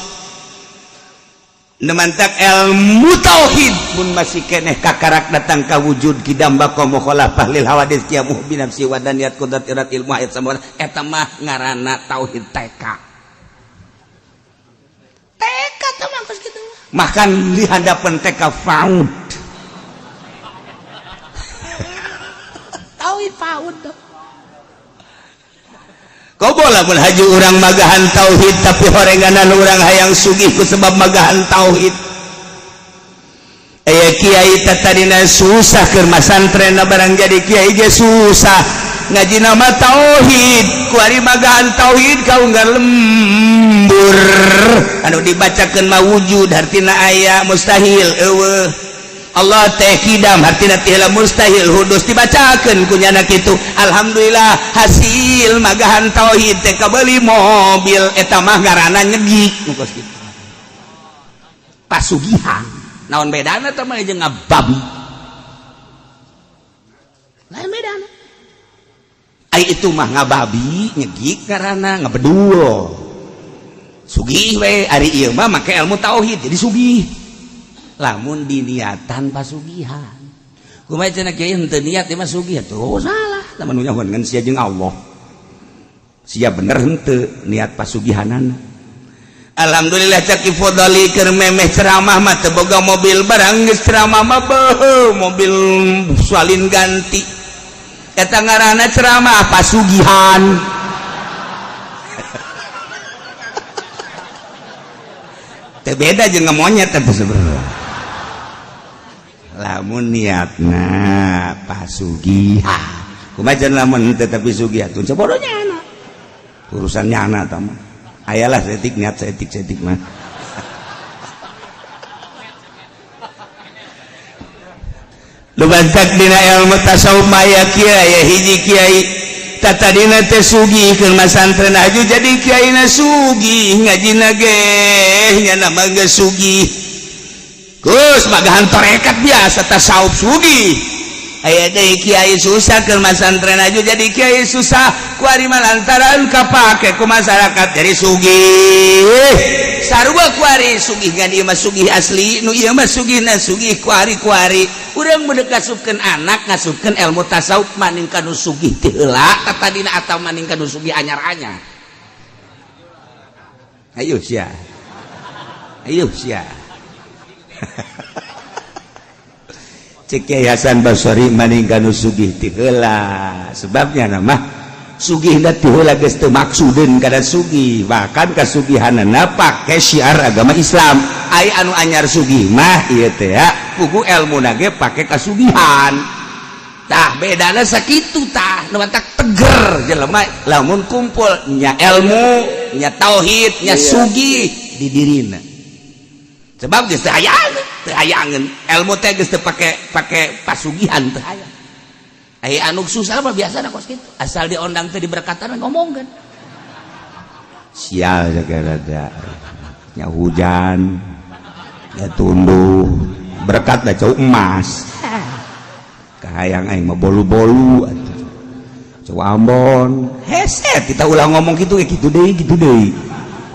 Mantak ilmu tauhid mun masih keneh kakarak datang ka wujud kidam baqa mukhalafah lil hawadits qiyamuh bi nafsi wa daniyat qudrat irat ilmu ayat sama eta mah ngaranna tauhid TK. TK teh mah kos kitu, makan di hadapan TK PAUD. Tauhid PAUD dong. Kobo lamun haju urang magahan tauhid, tapi horenganan urang hayang sugih ku sebab magahan tauhid. Aya kiai tadina susah keur masantren, barang jadi kiai ge susah ngaji nama tauhid. Kuari magahan tauhid kau nggak lembur, anu dibacakeun mah wujud hartina aya, mustahil eueuh. Allah teh kidam hartina tihla, mustahil hudus, dibacakeun ku nyana kitu. Alhamdulillah, hasil magahan tauhid teh kabeli mobil. Eta mah ngaranna nyegik nu kos kitu, pasugihan. Naon bedana teh mah jeung ngababi? Lain bedana. Ai itu mah ngababi, nyegik ngaranna, ngabedul sugih we. Ari ieu mah make ilmu tauhid jadi sugih, lamun diniatan pasugihan. Kumaha cenah kiai, henteu niat ieu mah sugih? Tuh salah, lamun nu nyahoan ngan sia jeung Allah. Sia bener henteu niat pasugihanana? Alhamdulillah, cak Ki Fodoli, keur memeh ceramah mah teu boga mobil, barang geus ceramah mah beuh, mobil salin ganti. Eta ngaranna ceramah pasugihan. Teu beda jeung ngemonyet eta sebenarnya lamun niatna pasugihan. Kumaha cenah lamun henteu tapi sugih? Atuh bodohnya anak, urusannya anak tah mah. Ayalah setik niat setik setik mah. Lubantak dina ilmu tasawuf maya kiai, aya hiji kiai tatadina teh sugih keur masantren, aju jadi kiaina sugih, ngajina ge nya mah geus sugih. Gus magahan torekat biasa tasawuf sugih. Aya deui kiai susah keur masantren, aju jadi kiai susah, kuari mah lantaran kapake ku masyarakat jadi sugih. Sarua kuari sugih, ngan ieu mah sugih asli, nu ieu mah sugihna sugih kuari-kuari. Urang mun ngasupkeun anak, ngasupkeun ilmu tasawuf, maning ka nu sugih teh heula tatadina atawa maning ka nu sugih anyar-anyar? Ayo sia, ayo sia. Cek Kiai Hasan Basri, maning ka nu sugih ti heula, sebabnya nama sugihna ti heula geus teu maksudeun kana sugih, bahkan kasugihanana pake syiar agama Islam. Ai anu anyar sugih mah ieu teh ya pugu elmuna ge pake kasugihan. Tah, bedana sakitu. Tah, nu matak teger jelema lamun kumpul nya ilmu nya tauhid nya sugih di dirina, sebab geus teu hayangeun, teu hayangeun ilmu teh, geus teu pake pake pasugihan, teu hayang. Ai anu susah mah biasana kos kitu, asal diondang teh diberkatan ngomongkeun. Sial segala nya, hujan ya tunduh, berkat dah cau emas. Kahayang aing mah bolu-bolu atuh cau Ambon hese. Kita ulah ngomong gitu ya, gitu deui, gitu deui.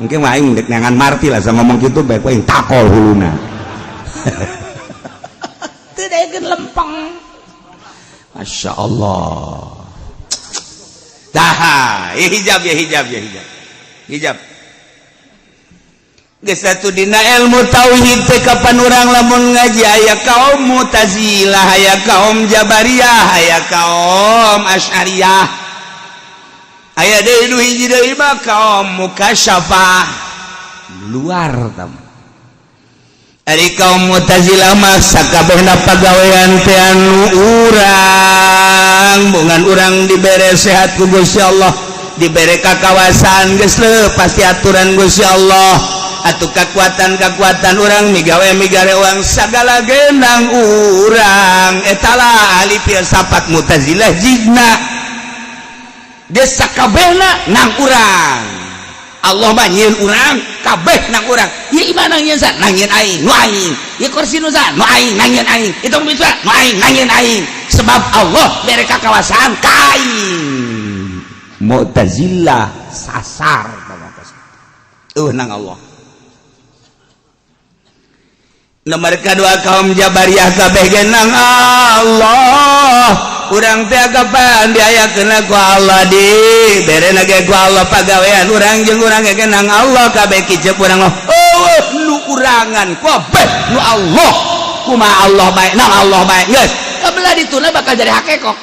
Mungkin mah aing dek neangan marti lah, sama ngomong gitu baik aing takol huluna. Teu daekeun lempeng. Masya Allah. Dah ya, hijab ya, hijab ya, hijab hijab. Geus atuh dina ilmu tauhid teh kapan urang lamun ngaji, aya kaum Mu'tazilah, aya kaum Jabariyah, aya kaum Asy'ariyah, aya deui nu hiji deui mah kaum Mukasyafah luar tam. Ari kaum Mu'tazilah mah sakabehna pagawean teh anu urang bongan urang dibere sehat ku Gusti Allah, dibere kakawasan, geus leupas ti aturan Gusti Allah. Atau kekuatan-kekuatan urang, migawe migare uang, segala genang urang. Etalah ahli filsafat Mu'tazilah. Jigna desa kabehna nang urang. Allah mah nyieun urang, kabeh nang urang. Ieu imah nang nyieun sa? Nang nyieun aing. Nu aing ieu kursi nu sa? Nu aing, nang nyieun aing. Itu bisa nu aing, nang nyieun aing, sebab Allah bere kakawasaan ka aing. Mu'tazilah sasar nang Allah. Nomor kedua, kaum Jabariyah, kabeh ge nang Allah. Urang teh kapan diayakeun ku Allah, di berena ge ku Allah, pagawean urang jeung urang ge nang Allah kabeh. Kicep urang, oh, nu urangan kabeh nu Allah. Kumaha Allah bae, nang Allah bae. Geus kabelah dituna bakal jadi hakekok.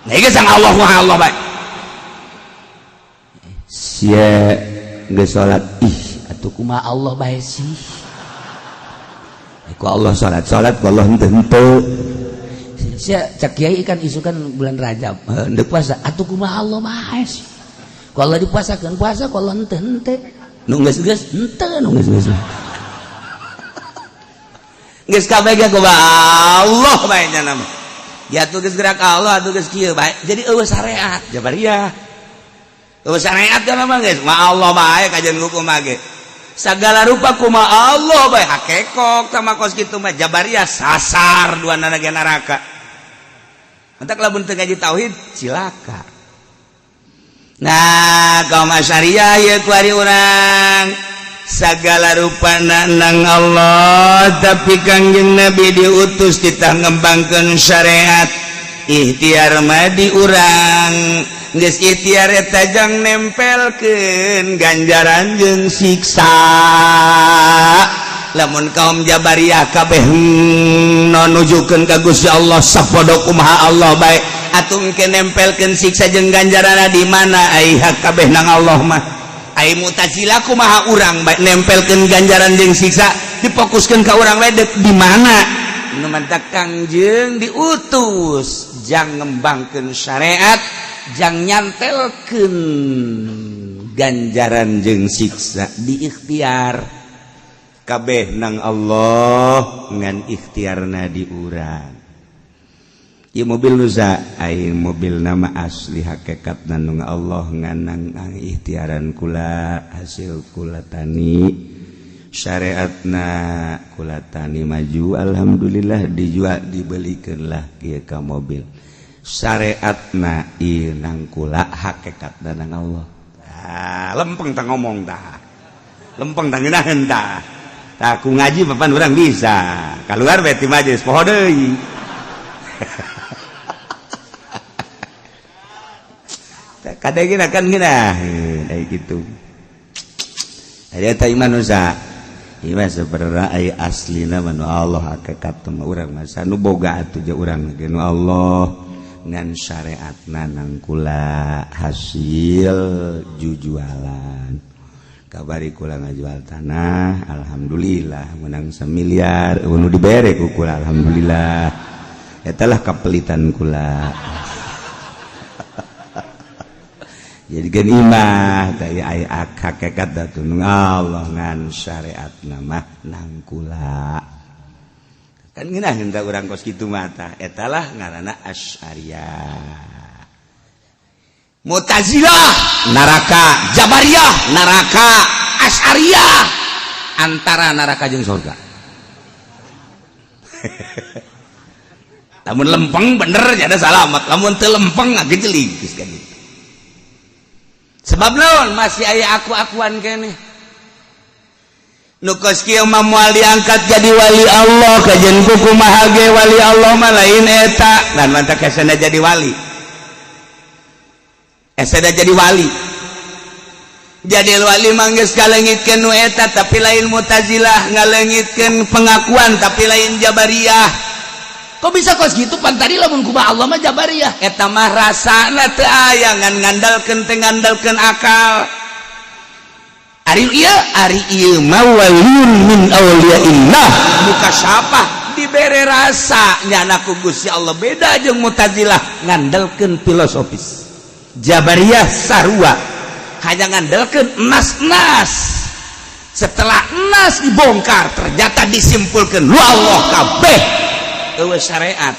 Nah, geus sang Allah, kumaha Allah bae. Sia geus salat, ih atuh kumaha Allah bae sih? Ku Allah salat salat, ku Allah henteu henteu. Sia cak kiai kan isukan bulan Rajab henteu puasa, atuh kumaha Allah bae sih? Ku Allah dipuasakeun puasa, ku Allah henteu henteu. Nu geus geus henteu nu geus geus geus kabeh ge kumaha Allah bae nya nama. Ya tuh geus gerak Allah atuh geus kieu bae. Jadi eueuh syariat Jabariyah, eueuh syariat kan mah geus ma Allah bae kajian hukum ge segala rupa kuma Allah bae. Hakekok sama kos kitu mah. Jabariyah sasar, dua nana ge neraka. Entak lamun teu ngaji tauhid cilaka. Nah, kaum Asy'ariyah ye kuari urang segala rupa nang Allah, tapi Kangjeng Nabi diutus kita ngembangkeun syariat. Ikhtiar mah di urang. Geus ikhtiar eta jang nempelkeun ganjaran jeung siksa. Lamun kaum Jabariyah kabeh nujukeun ka Gusti Allah, sapodo kumaha Allah bae, atuh engke nempelkeun siksa jeung ganjaran di mana? Ai hak kabeh nang Allah mah. Ai Mu'tazilah, kumaha urang bae nempelkeun ganjaran jeung siksa, difokuskeun ka urang bae, di mana? Nu mantak Kangjeng diutus jang ngembangkeun syariat, jang nyantelkeun ganjaran jeung siksa di ikhtiar. Kabeh nang Allah, ngan ikhtiarna di urang. Ieu mobil nusa ai mobil nama asli hakikat nang Allah, ngan nang ikhtiaran kula, hasil kula tani. Syariatna kula tani maju, alhamdulillah, dijual, dibelikan lah kieu ka mobil. Syariatna ieu nang kula, hakikat nang Allah. Ah, lempeng tah ngomong tah, lempeng tah, ngeunaheun tah. Tah, ku ngaji papan urang bisa keluar beti majelis, poho deui. Kadang kan ngeunaheun ai kitu. Aya teh iman usaha. Ieu sebenarnya ai aslina mah nu Allah, hakikat mah urang mah nu boga atuh je urang ge nu Allah, ngan syariatna nang kula, hasil jujualan. Kabari kula ngajual tanah, alhamdulillah menang semiliar nu dibere ku kula, alhamdulillah. Eta lah kapelitan kula. Jadi kan imah teh ai hakikat atuh nu Allah, ngan syariatna mah nang kula. Kan ngeunaheun tah urang kos kitu mah tah. Eta lah ngaranna Asy'ariyah. Mu'tazilah neraka, Jabariyah neraka, Asy'ariyah antara neraka jeung surga. Lamun lempeng bener jadi salamat, lamun teu lempeng ngagejelig geus ka ditu. Sebab naon? Masih aya aku-akuan keneh. Nu kos kieu mah moal diangkat jadi wali Allah. Kajen ku kumaha ge wali Allah mah lain eta. Dan mantak esena jadi wali. Esena jadi wali. Jadi wali mah geus kalengitkeun nu eta, tapi lain Mu'tazilah ngalengitkeun pengakuan, tapi lain Jabariyah. Kok bisa kos gitu? Pan tadi lamun kumaha Allah mah Jabariyah. Eta mah rasana teu aya, ngan ngandalkeun teh ngandalkeun akal. Ari ieu, ari ieu mah waliyun min auliyaillah mukasyafah, dibere rasa nyana ku Gusti Allah. Beda jeung Mu'tazilah ngandalkeun filosofis. Jabariyah sarua, hanya ngandalkeun nas-nas. Setelah nas dibongkar, ternyata disimpulkan lu Allah kabeh, euweuh syariat.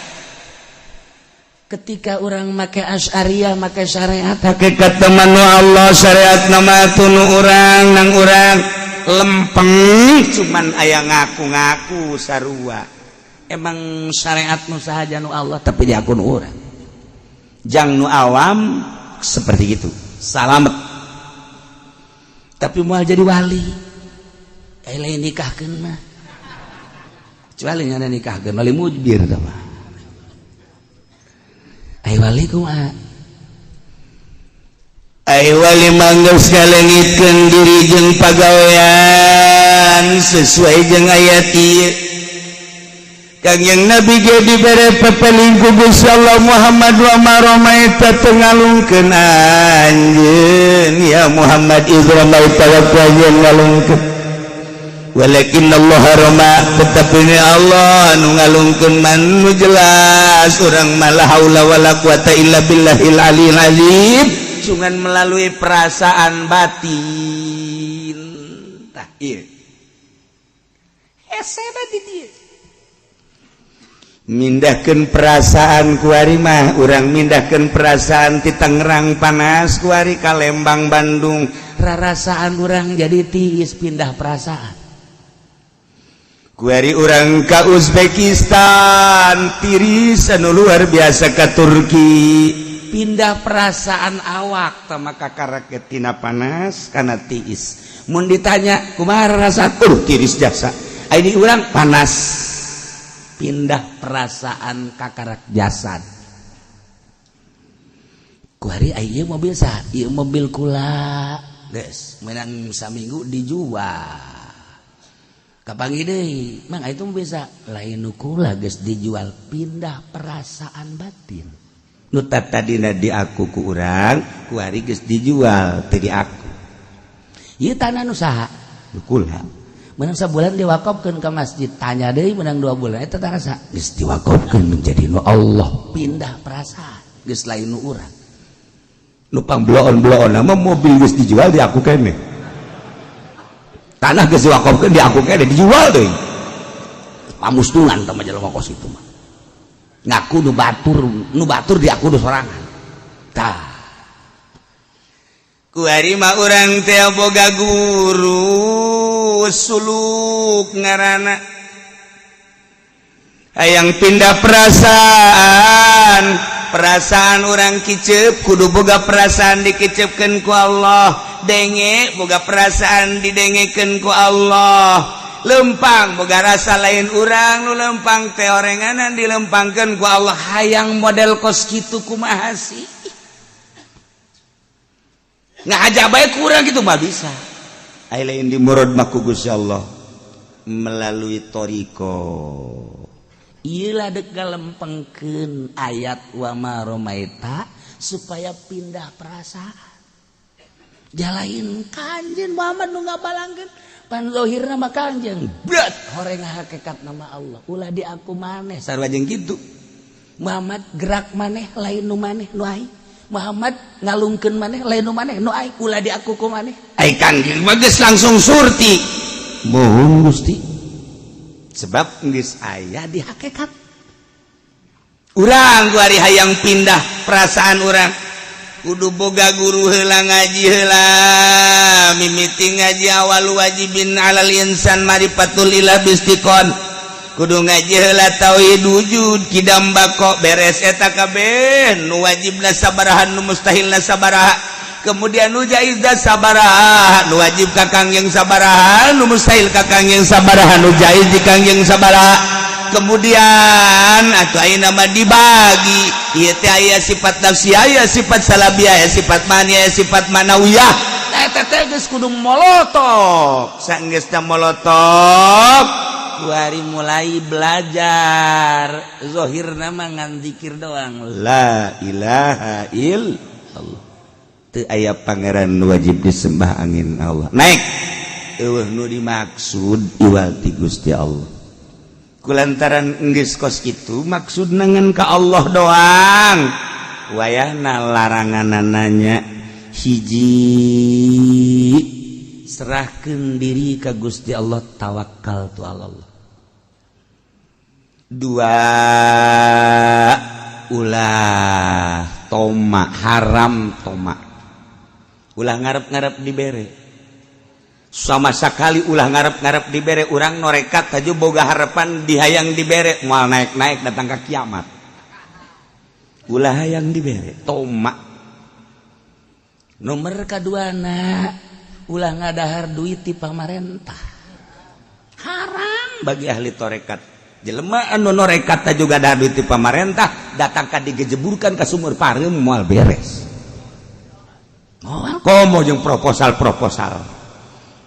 Ketika orang make Asy'ariyah, make syariat. Hakikat teman Allah, syariat nama tunu urang nang urang lempeng, cuman aya ngaku-ngaku sarua. Emang syariat nu sahaja nu Allah, tapi diakun urang. Jang nu awam seperti itu salamet. Tapi mau jadi wali, eh, lain nikahkeun mah, kecuali ngana nikahkeun wali mujbir tah mah. Ai wali kumaha? Ai wali manggeus ngalengitkeun diri jeung pagawean sesuai jeung ayat ieu. Kangjeng Nabi ge dibere pepeling ku Gusti Allah, "Muhammad, wa ma ramaita, teu ngalungkeun anjeun ya Muhammad, iz ramaita, waktu anjeun ngalungkeun, walakin Allah rama, tetapi ini Allah nu ngalungkeun." Man nu jelas urang mah la haula wala quwata illa billahil aliyil azim, cuman melalui perasaan batin. Tah, ieu hese di dieu. Mindahkan perasaan kuari mah, urang mindahkan perasaan ti Tangerang panas, kuari ka Lembang, Bandung. Rarasaan urang jadi tiis, pindah perasaan. Kuari urang ka Uzbekistan tiris anu luar biasa, ka Turki. Pindah perasaan awak tah, maka karaketina panas kana tiis. Mun ditanya kumaha rasa, tiris jasa. Ini urang panas. Pindah perasaan kakarak jasad. Kuari ieu mobil sah? Ieu mobil kula, geus menang saminggu dijual. Kapanggih deui, "Mang, itu bisa lain nu kula, geus dijual." Pindah perasaan batin. Nu tadina di aku ku urang, kuari geus dijual, teu di aku. Ieu tanah nu saha? Nu kula. Menang sebulan diwakafkeun ke masjid. Tanya deui, menang 2 bulan, eta tanah saha? Geus diwakafkeun menjadi nu Allah. Pindah perasaan, geus lain nu urang. Nu pangbeloon-beloon mah mobil geus dijual di aku kene, tanah geus diwakafkeun di aku kene, dijual deui. Pamustungan tah mah jelema kos itu mah, ngaku nu batur, nu batur di aku nu sorangan tah. Kuari mah urang teh boga guru suluk ngaranna, hayang pindah perasaan. Perasaan orang kicep kudu boga perasaan dikicepkeun ku Allah, denge boga perasaan didengekeun ku Allah, lempang boga rasa lain urang nu lempang teh, orenganan dilempangkeun ku Allah. Hayang model kos kitu kumaha sih? Ngahaja bae kurang gitu mah bisa. Ai lain di murad mah ku Gusti Allah melalui thoriqoh. Iyalah, dek galempengkeun ayat wa ma romaita supaya pindah perasaan. Jalain Kanjeng Muhammad nu ngabalangkeun, pan zahirna mah Kanjeng berat, horeng hakikat nama Allah, ulah di aku maneh. Sarua jeung kitu. Muhammad gerak maneh lain nu maneh, nu aing. Muhammad ngalungkeun maneh lain nu maneh, nu aing, ulah di aku ku maneh. Ai Kanjeng mah geus langsung surti. Mohon Gusti. Sebab geus aya di hakikat. Urang kuari hayang pindah perasaan, urang kudu boga guru heula, ngaji heula. Mimiti ngaji awal wajibin alal insan marifatul ilah bistiqon, kudu ngaji heula tauhid wujud kidam bako. Beres eta kabeh, nu wajibna sabaraha, nu mustahilna sabaraha, kemudian nu jaizna sabaraha, nu wajib ka Kangjeng sabaraha, nu mustahil ka Kangjeng sabaraha, nu jaiz di Kangjeng sabaraha. Kemudian atau ayeuna mah dibagi ieu teh, aya sifat nafsi, aya sifat salabiyah, aya sifat mani, aya sifat manawiyah. Eta teh geus kudu molotok. Sanggeusna molotok, kuari mulai belajar. Zohirna mah ngan zikir doang, la ilaha illallah, teu aya pangeran wajib disembah angin Allah. Naik, eueuh nu dimaksud iwal ti Gusti Allah. Kulantaran geus kos kitu, maksud ngan ka Allah doang, wayahna larangan nanya hiji. Serahkan diri ke Gusti Allah, tawakal tu Allah. Dua, ulah toma, haram toma. Ulah ngarep-ngarep dibere sama sekali, ulah ngarep-ngarep dibere. Urang norekat aja boga harapan dihayang dibere, moal naik-naik datang ke kiamat. Ulah hayang dibere, toma. Nomor kaduana, ulah ngadahar duit di pamarentah, haram. Bagi ahli torekat, jelema anu norekat juga ada duit di pamarentah, datang ka digejeburkan ke sumur pareum, moal beres. Moal. Komo jeung proposal-proposal.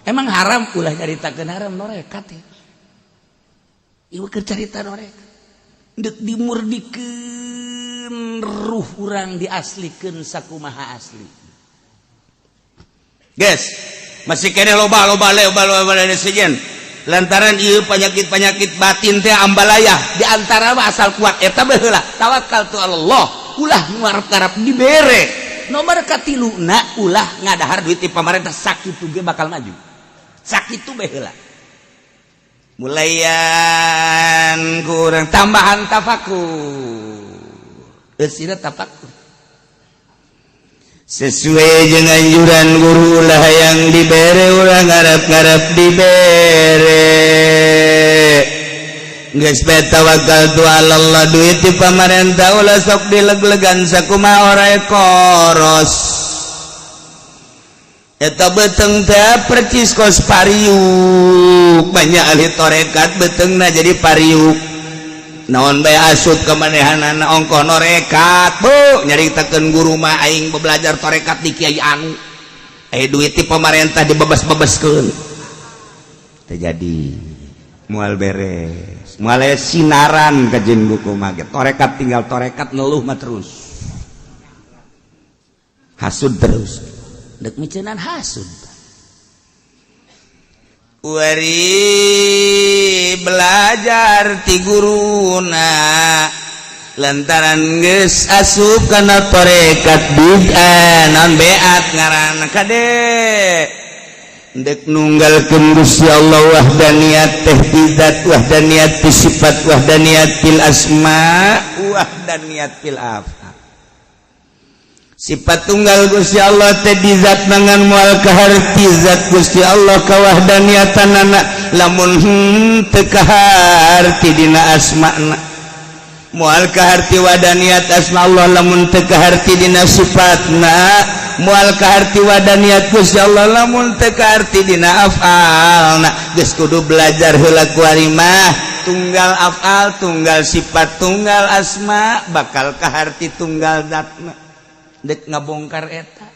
Emang haram? Ulah nyaritakeun haram norekat ya. Ieu keur carita norekat deuk dimurdikeun ruh urang, diaslikeun sakumaha asli. Guys, masih kene loba loba loba loba sejen lantaran ieu penyakit-penyakit batin teh ambalaya. Di antara mah asal kuat eta baheula tawakal tu Allah, ulah ngarep-ngarep dibere. Nomor katiluna, ulah ngadahar duit di pamarentah. Sakitu ge bakal maju, sakitu baheula. Mulayan kurang tambahan tafakur. Eusina tafakur. Sesuai dengan anjuran guru lah yang dibere, ulah ngarep-ngarep dibere. Geus bae tawakal tu Allah. Duit di pamarentah ulah sok dileg-legan, sakumaha orai koros eta beteng teh percis kos pariuk. Banyak ahli torekat betengna jadi pariuk, naon bae asup kemanehanana. Ongkoh norekat, bu, nyaritakeun guru mah, aing belajar torekat di kiai anu, eh, duit di pemerintah dibebas-bebaskeun, terjadi moal beres, moal sinaran kajen buku mah. Torekat tinggal torekat, ngeluh mah terus, hasud terus. Dek micenan hasud. Wari belajar ti guruna lantaran geus asup kana torekat bid'ah, non beat ngaranna. Kade dek nunggalkeun Gusti Allah, wahdaniyat teh ti zat, wahdaniyat ti sifat, wahdaniyat fil asma, wahdaniyat fil af'al. Sifat tunggal Gusti Allah teh di zat, mangan moal kaharti zat Gusti Allah kawahdaniatanana lamun henteu kaharti dina asma'na, moal kaharti wadaniat asma Allah lamun teu kaharti dina sifatna, moal kaharti wadaniat Gusti Allah lamun teu kaharti dina af'alna. Geus kudu belajar heula kuari mah, tunggal af'al, tunggal sifat, tunggal asma, bakal kaharti tunggal zatna. Dek ngabongkar eta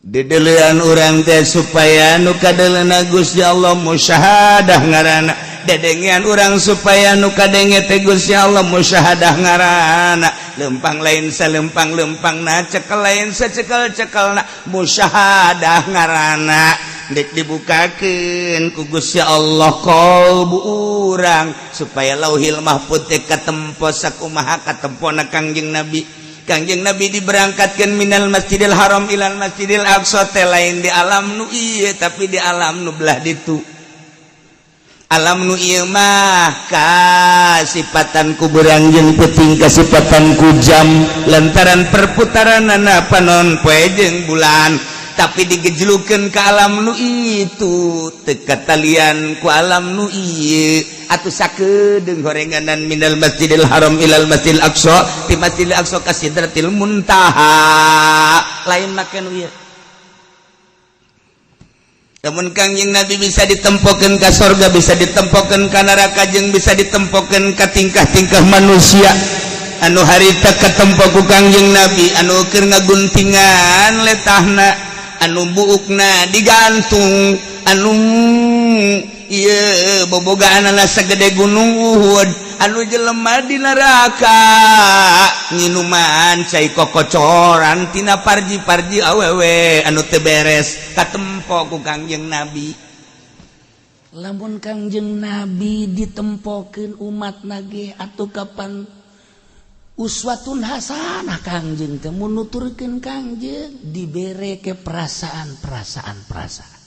dedelean urang teh supaya nu kadeleuna Gusti Allah, musyahadah ngaranna. Dedengean urang supaya nu kadenge teh Gusti Allah, musyahadah ngaranna. Lempang lain salempang lempangna, cekel lain secekel cekelna, musyahadah ngaranna. Dek dibukakeun ku Gusti Allah qalbu urang supaya Lauhil Mahfud teh katempo sakumaha katempona Kangjeng Nabi. Kangjeng Nabi diberangkatkan minal Masjidil Haram ilal Masjidil Aqsa teh lain di alam nu ieu, tapi di alam nu belah ditu. Alam nu ieu mah kasipatan ku beurang jeung peuting, kasipatan ku jam lantaran perputaranana panon poe jeung bulan, tapi digejlukeun ke alam nu itu teu katalian ku alam nu ieu. Atuh sakedeung horenganan minal Masjidil Haram ilal Masjidil Aqsa, ti Masjidil Aqsa ka Sidratil Muntaha, lain make nu ieu. Namun Kangjeng Nabi bisa ditempokeun ka sorga, bisa ditempokeun ka neraka, jeung bisa ditempokeun ka tingkah-tingkah manusia anu harita katempo ku Kangjeng Nabi, anu keur ngaguntingan letahna, anu buukna digantung, anu ieu bobogaanana sagede gunung Uhud, anu jelema di neraka nginuman cai kokocoran tina parji-parji awewe anu teu beres, katempo ku Kangjeng Nabi. Lamun Kangjeng Nabi ditempokeun umat nage, atau kapan? Uswatun hasanah Kangjeng teh mun nuturkeun Kangjeng dibere ke perasaan-perasaan perasaan.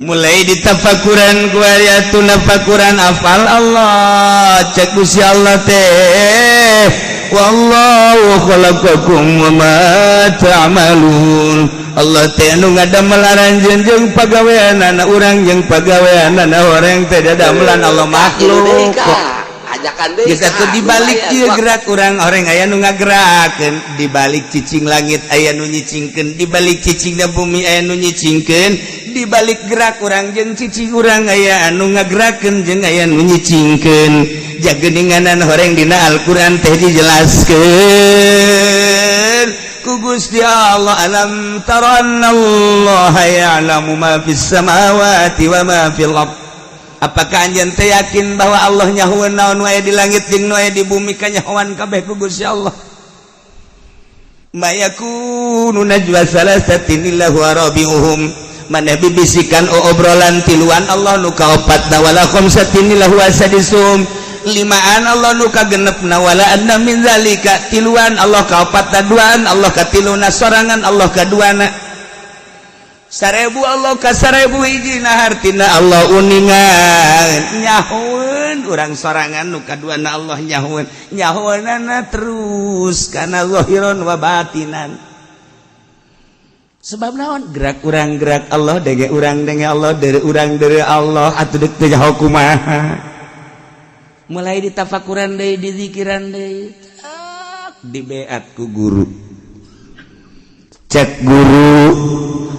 Mulai ditafakuran ku ayatun tafakuran afal Allah. Cek Gusti Allah teh, wallahu khalaqakum wa ma ta'malun. Allah teh anu ngadamel aranjeun jeung pagaweanana urang, jeung pagaweanana orang teh dadamelan Allah makhluk kok. Ajakan deui. Geus atuh, dibalik ieu gerak urang, orang aya nu ngagerakeun. Dibalik cicing langit aya nu nyicingkeun, dibalik cicingna bumi aya nu nyicingkeun, dibalik gerak urang jeung cicing urang aya anu ngagerakeun jeung aya nu nyicingkeun. Jageninganan horeng dina Al-Qur'an teh dijelaskeun ku Gusti Allah, alam tara annallaha ya'lamu ma fis samawati wa ma fil ardh. Apakah anjeun teh yakin bahwa Allah nyahoeun naon wae di langit jeung nu aya di bumi? Kanyahoan kabeh ku Gusti Allah. Ma yakunu najwa salasatin illa huwa rabi'uhum, maneh bibisikan obrolan tiluan, Allah nu kaopatna, wala khamsatin illa huwa sadisuhum, limaan Allah nu kagenepna, wala adna min zalika, tiluan Allah kaopatna, duaan Allah katiluna, sorangan Allah kaduana, 1000 Allah ka 1000 hijina. Hartina Allah uningan, nyahoeun urang sorangan nu kaduana Allah nyahoeun, nyahoeunana terus kana zahiron wa batinan. Sebab naon? Gerak urang gerak Allah, denge urang denge Allah, dari urang dari Allah. Atuh deuk teh nyaho kumaha? Mulai ditafakuran deui, dizikiran deui, tak dibeat ku guru. Cek guru,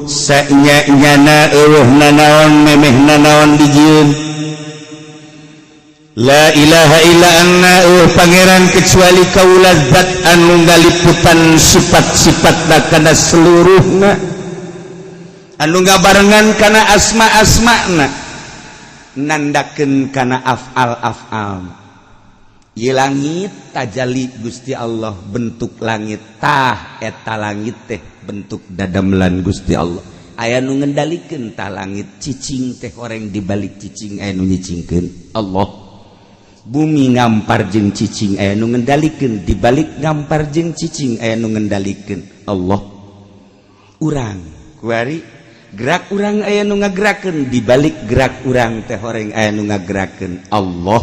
sanya nyana eueuh nanaon, memeh nanaon dijieun. La ilaha illa anna, eueuh pangeran kecuali kaula, zat anu ngaliputan sifat-sifatna kana seluruhna, anu ngabarengan kana asma-asmana, nandakeun kana afal-afal. Ieu langit tajali Gusti Allah, bentuk langit tah eta langit teh bentuk dadamelan Gusti Allah. Aya nu ngendalikeun tah langit. Cicing teh horeng, dibalik cicing aya nu nyicingkeun, Allah. Bumi ngampar jeung cicing aya nu ngendalikeun, dibalik ngampar jeung cicing aya nu ngendalikeun, Allah. Urang kuari gerak urang aya nu ngagerakeun, dibalik gerak urang teh horeng aya nu ngagerakeun, Allah.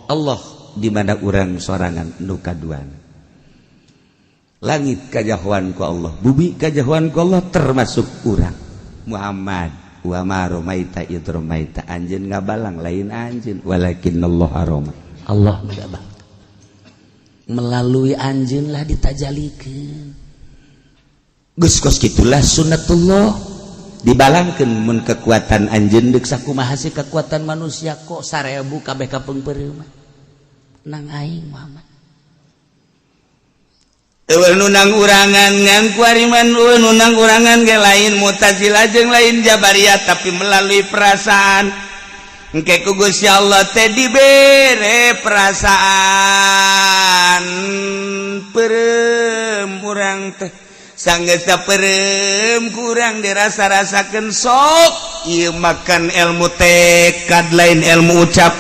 Allah di mana urang sorangan nu kaduana. Langit kajahoan ku Allah, bumi kajahoan ku Allah, termasuk urang Muhammad. Wa ma romaita id romaita, anjeun ngabalang lain anjeun, walakinallah roma. Allah ngabang melalui anjeun lah ditajalikeun. Geus kos kitulah sunnatullah, dibalangkeun mun kekuatan anjeun deuk sakumaha sih kekuatan manusia kok 1000 kabeh kapeungpeureuh mah nang aing Muhammad. Eueuh nu nang urangan ngan kuariman, eueuh nu nang urangan ge lain Mu'tazilah jeung lain Jabariyah, tapi melalui perasaan. Engke ku Gusti Allah teh dibere perasaan peureum urang teh. Sanggeus peureum kurang dirasa-rasakeun. Sok ieu makan ilmu tekad, lain ilmu ucap.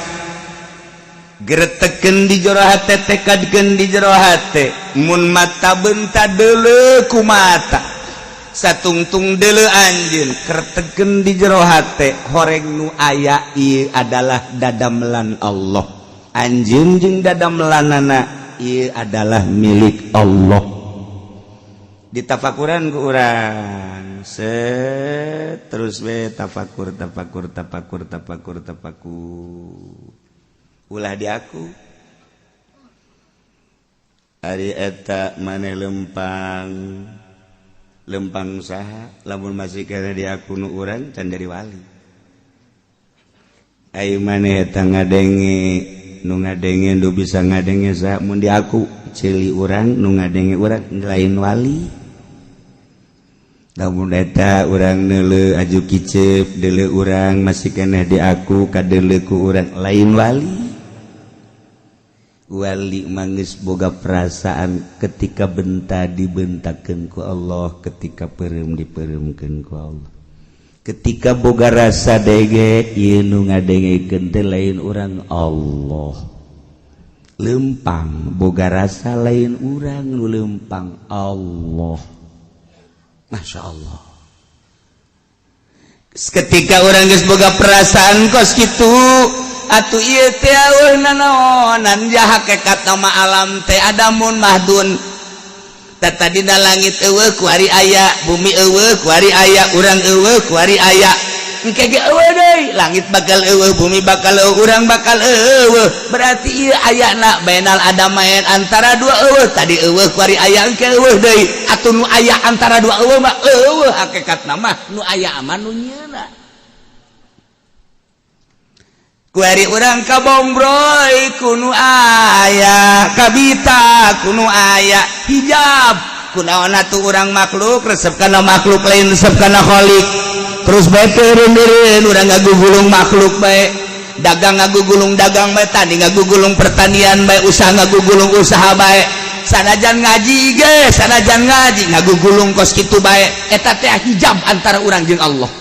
Gereteken di jero hate, tekadkeun di jero hate. Mun mata benta deuleu ku mata, satungtung deuleu anjeun, kerteken di jero hate, horeng nu aya ieu adalah dadamelan Allah, anjeun jeung dadamelanana ieu adalah milik Allah. Ditafakuran ku urang, set terus we tafakur, tafakur, tafakur, tafakur, tafakur. Ulah di aku. Ari eta maneh lempang lempang saha? Lamun masih kena di aku nu urang can jadi wali. Ayo, maneh eta ngadenge, nu ngadenge, nu bisa ngadenge saha? Mun di aku ceuli urang, nu ngadenge urang lain wali. Lamun eta urang neuleu aju kicep, deuleu urang masih keneh di aku, kadeuleu ku urang lain wali. Wali mangis boga perasaan ketika benta dibentakeun ku Allah, ketika peureum dipeureumkeun ku Allah, ketika boga rasa dege, ieu nu ngadengekeun teh lain urang, Allah. Lempang boga rasa, lain urang nu lempang, Allah. Masya Allah, ketika urang geus boga perasaan kos kitu atuh, ieu teh eueuh nanaonan ja hakekat nama alam teh adamun mahdun. Tadina langit eueuh, kuari aya. Bumi eueuh, kuari aya. Urang eueuh, kuari aya. Engke ge eueuh deui. Langit bakal eueuh, bumi bakal eueuh, urang bakal eueuh. Berarti ieu ayana bainal adamain, antara dua eueuh. Tadi eueuh, kuari aya, engke eueuh deui. Atuh nu aya antara dua eueuh mah eueuh hakikatna mah, nu aya mah nu nyieuna. Kuari urang kabongbroy ku nu aya, kabita ku nu aya, hijab kunaon atuh? Urang makhluk resep kana makhluk, lain resep kana khalik. Terus bae teureun urang ngagugulung makhluk bae, dagang ngagugulung dagang bae, tani ngagugulung pertanian bae, usaha ngagugulung usaha bae, sanajan ngaji ge, sanajan ngaji ngagugulung kos kitu bae. Eta teh hijab antara urang jeung Allah.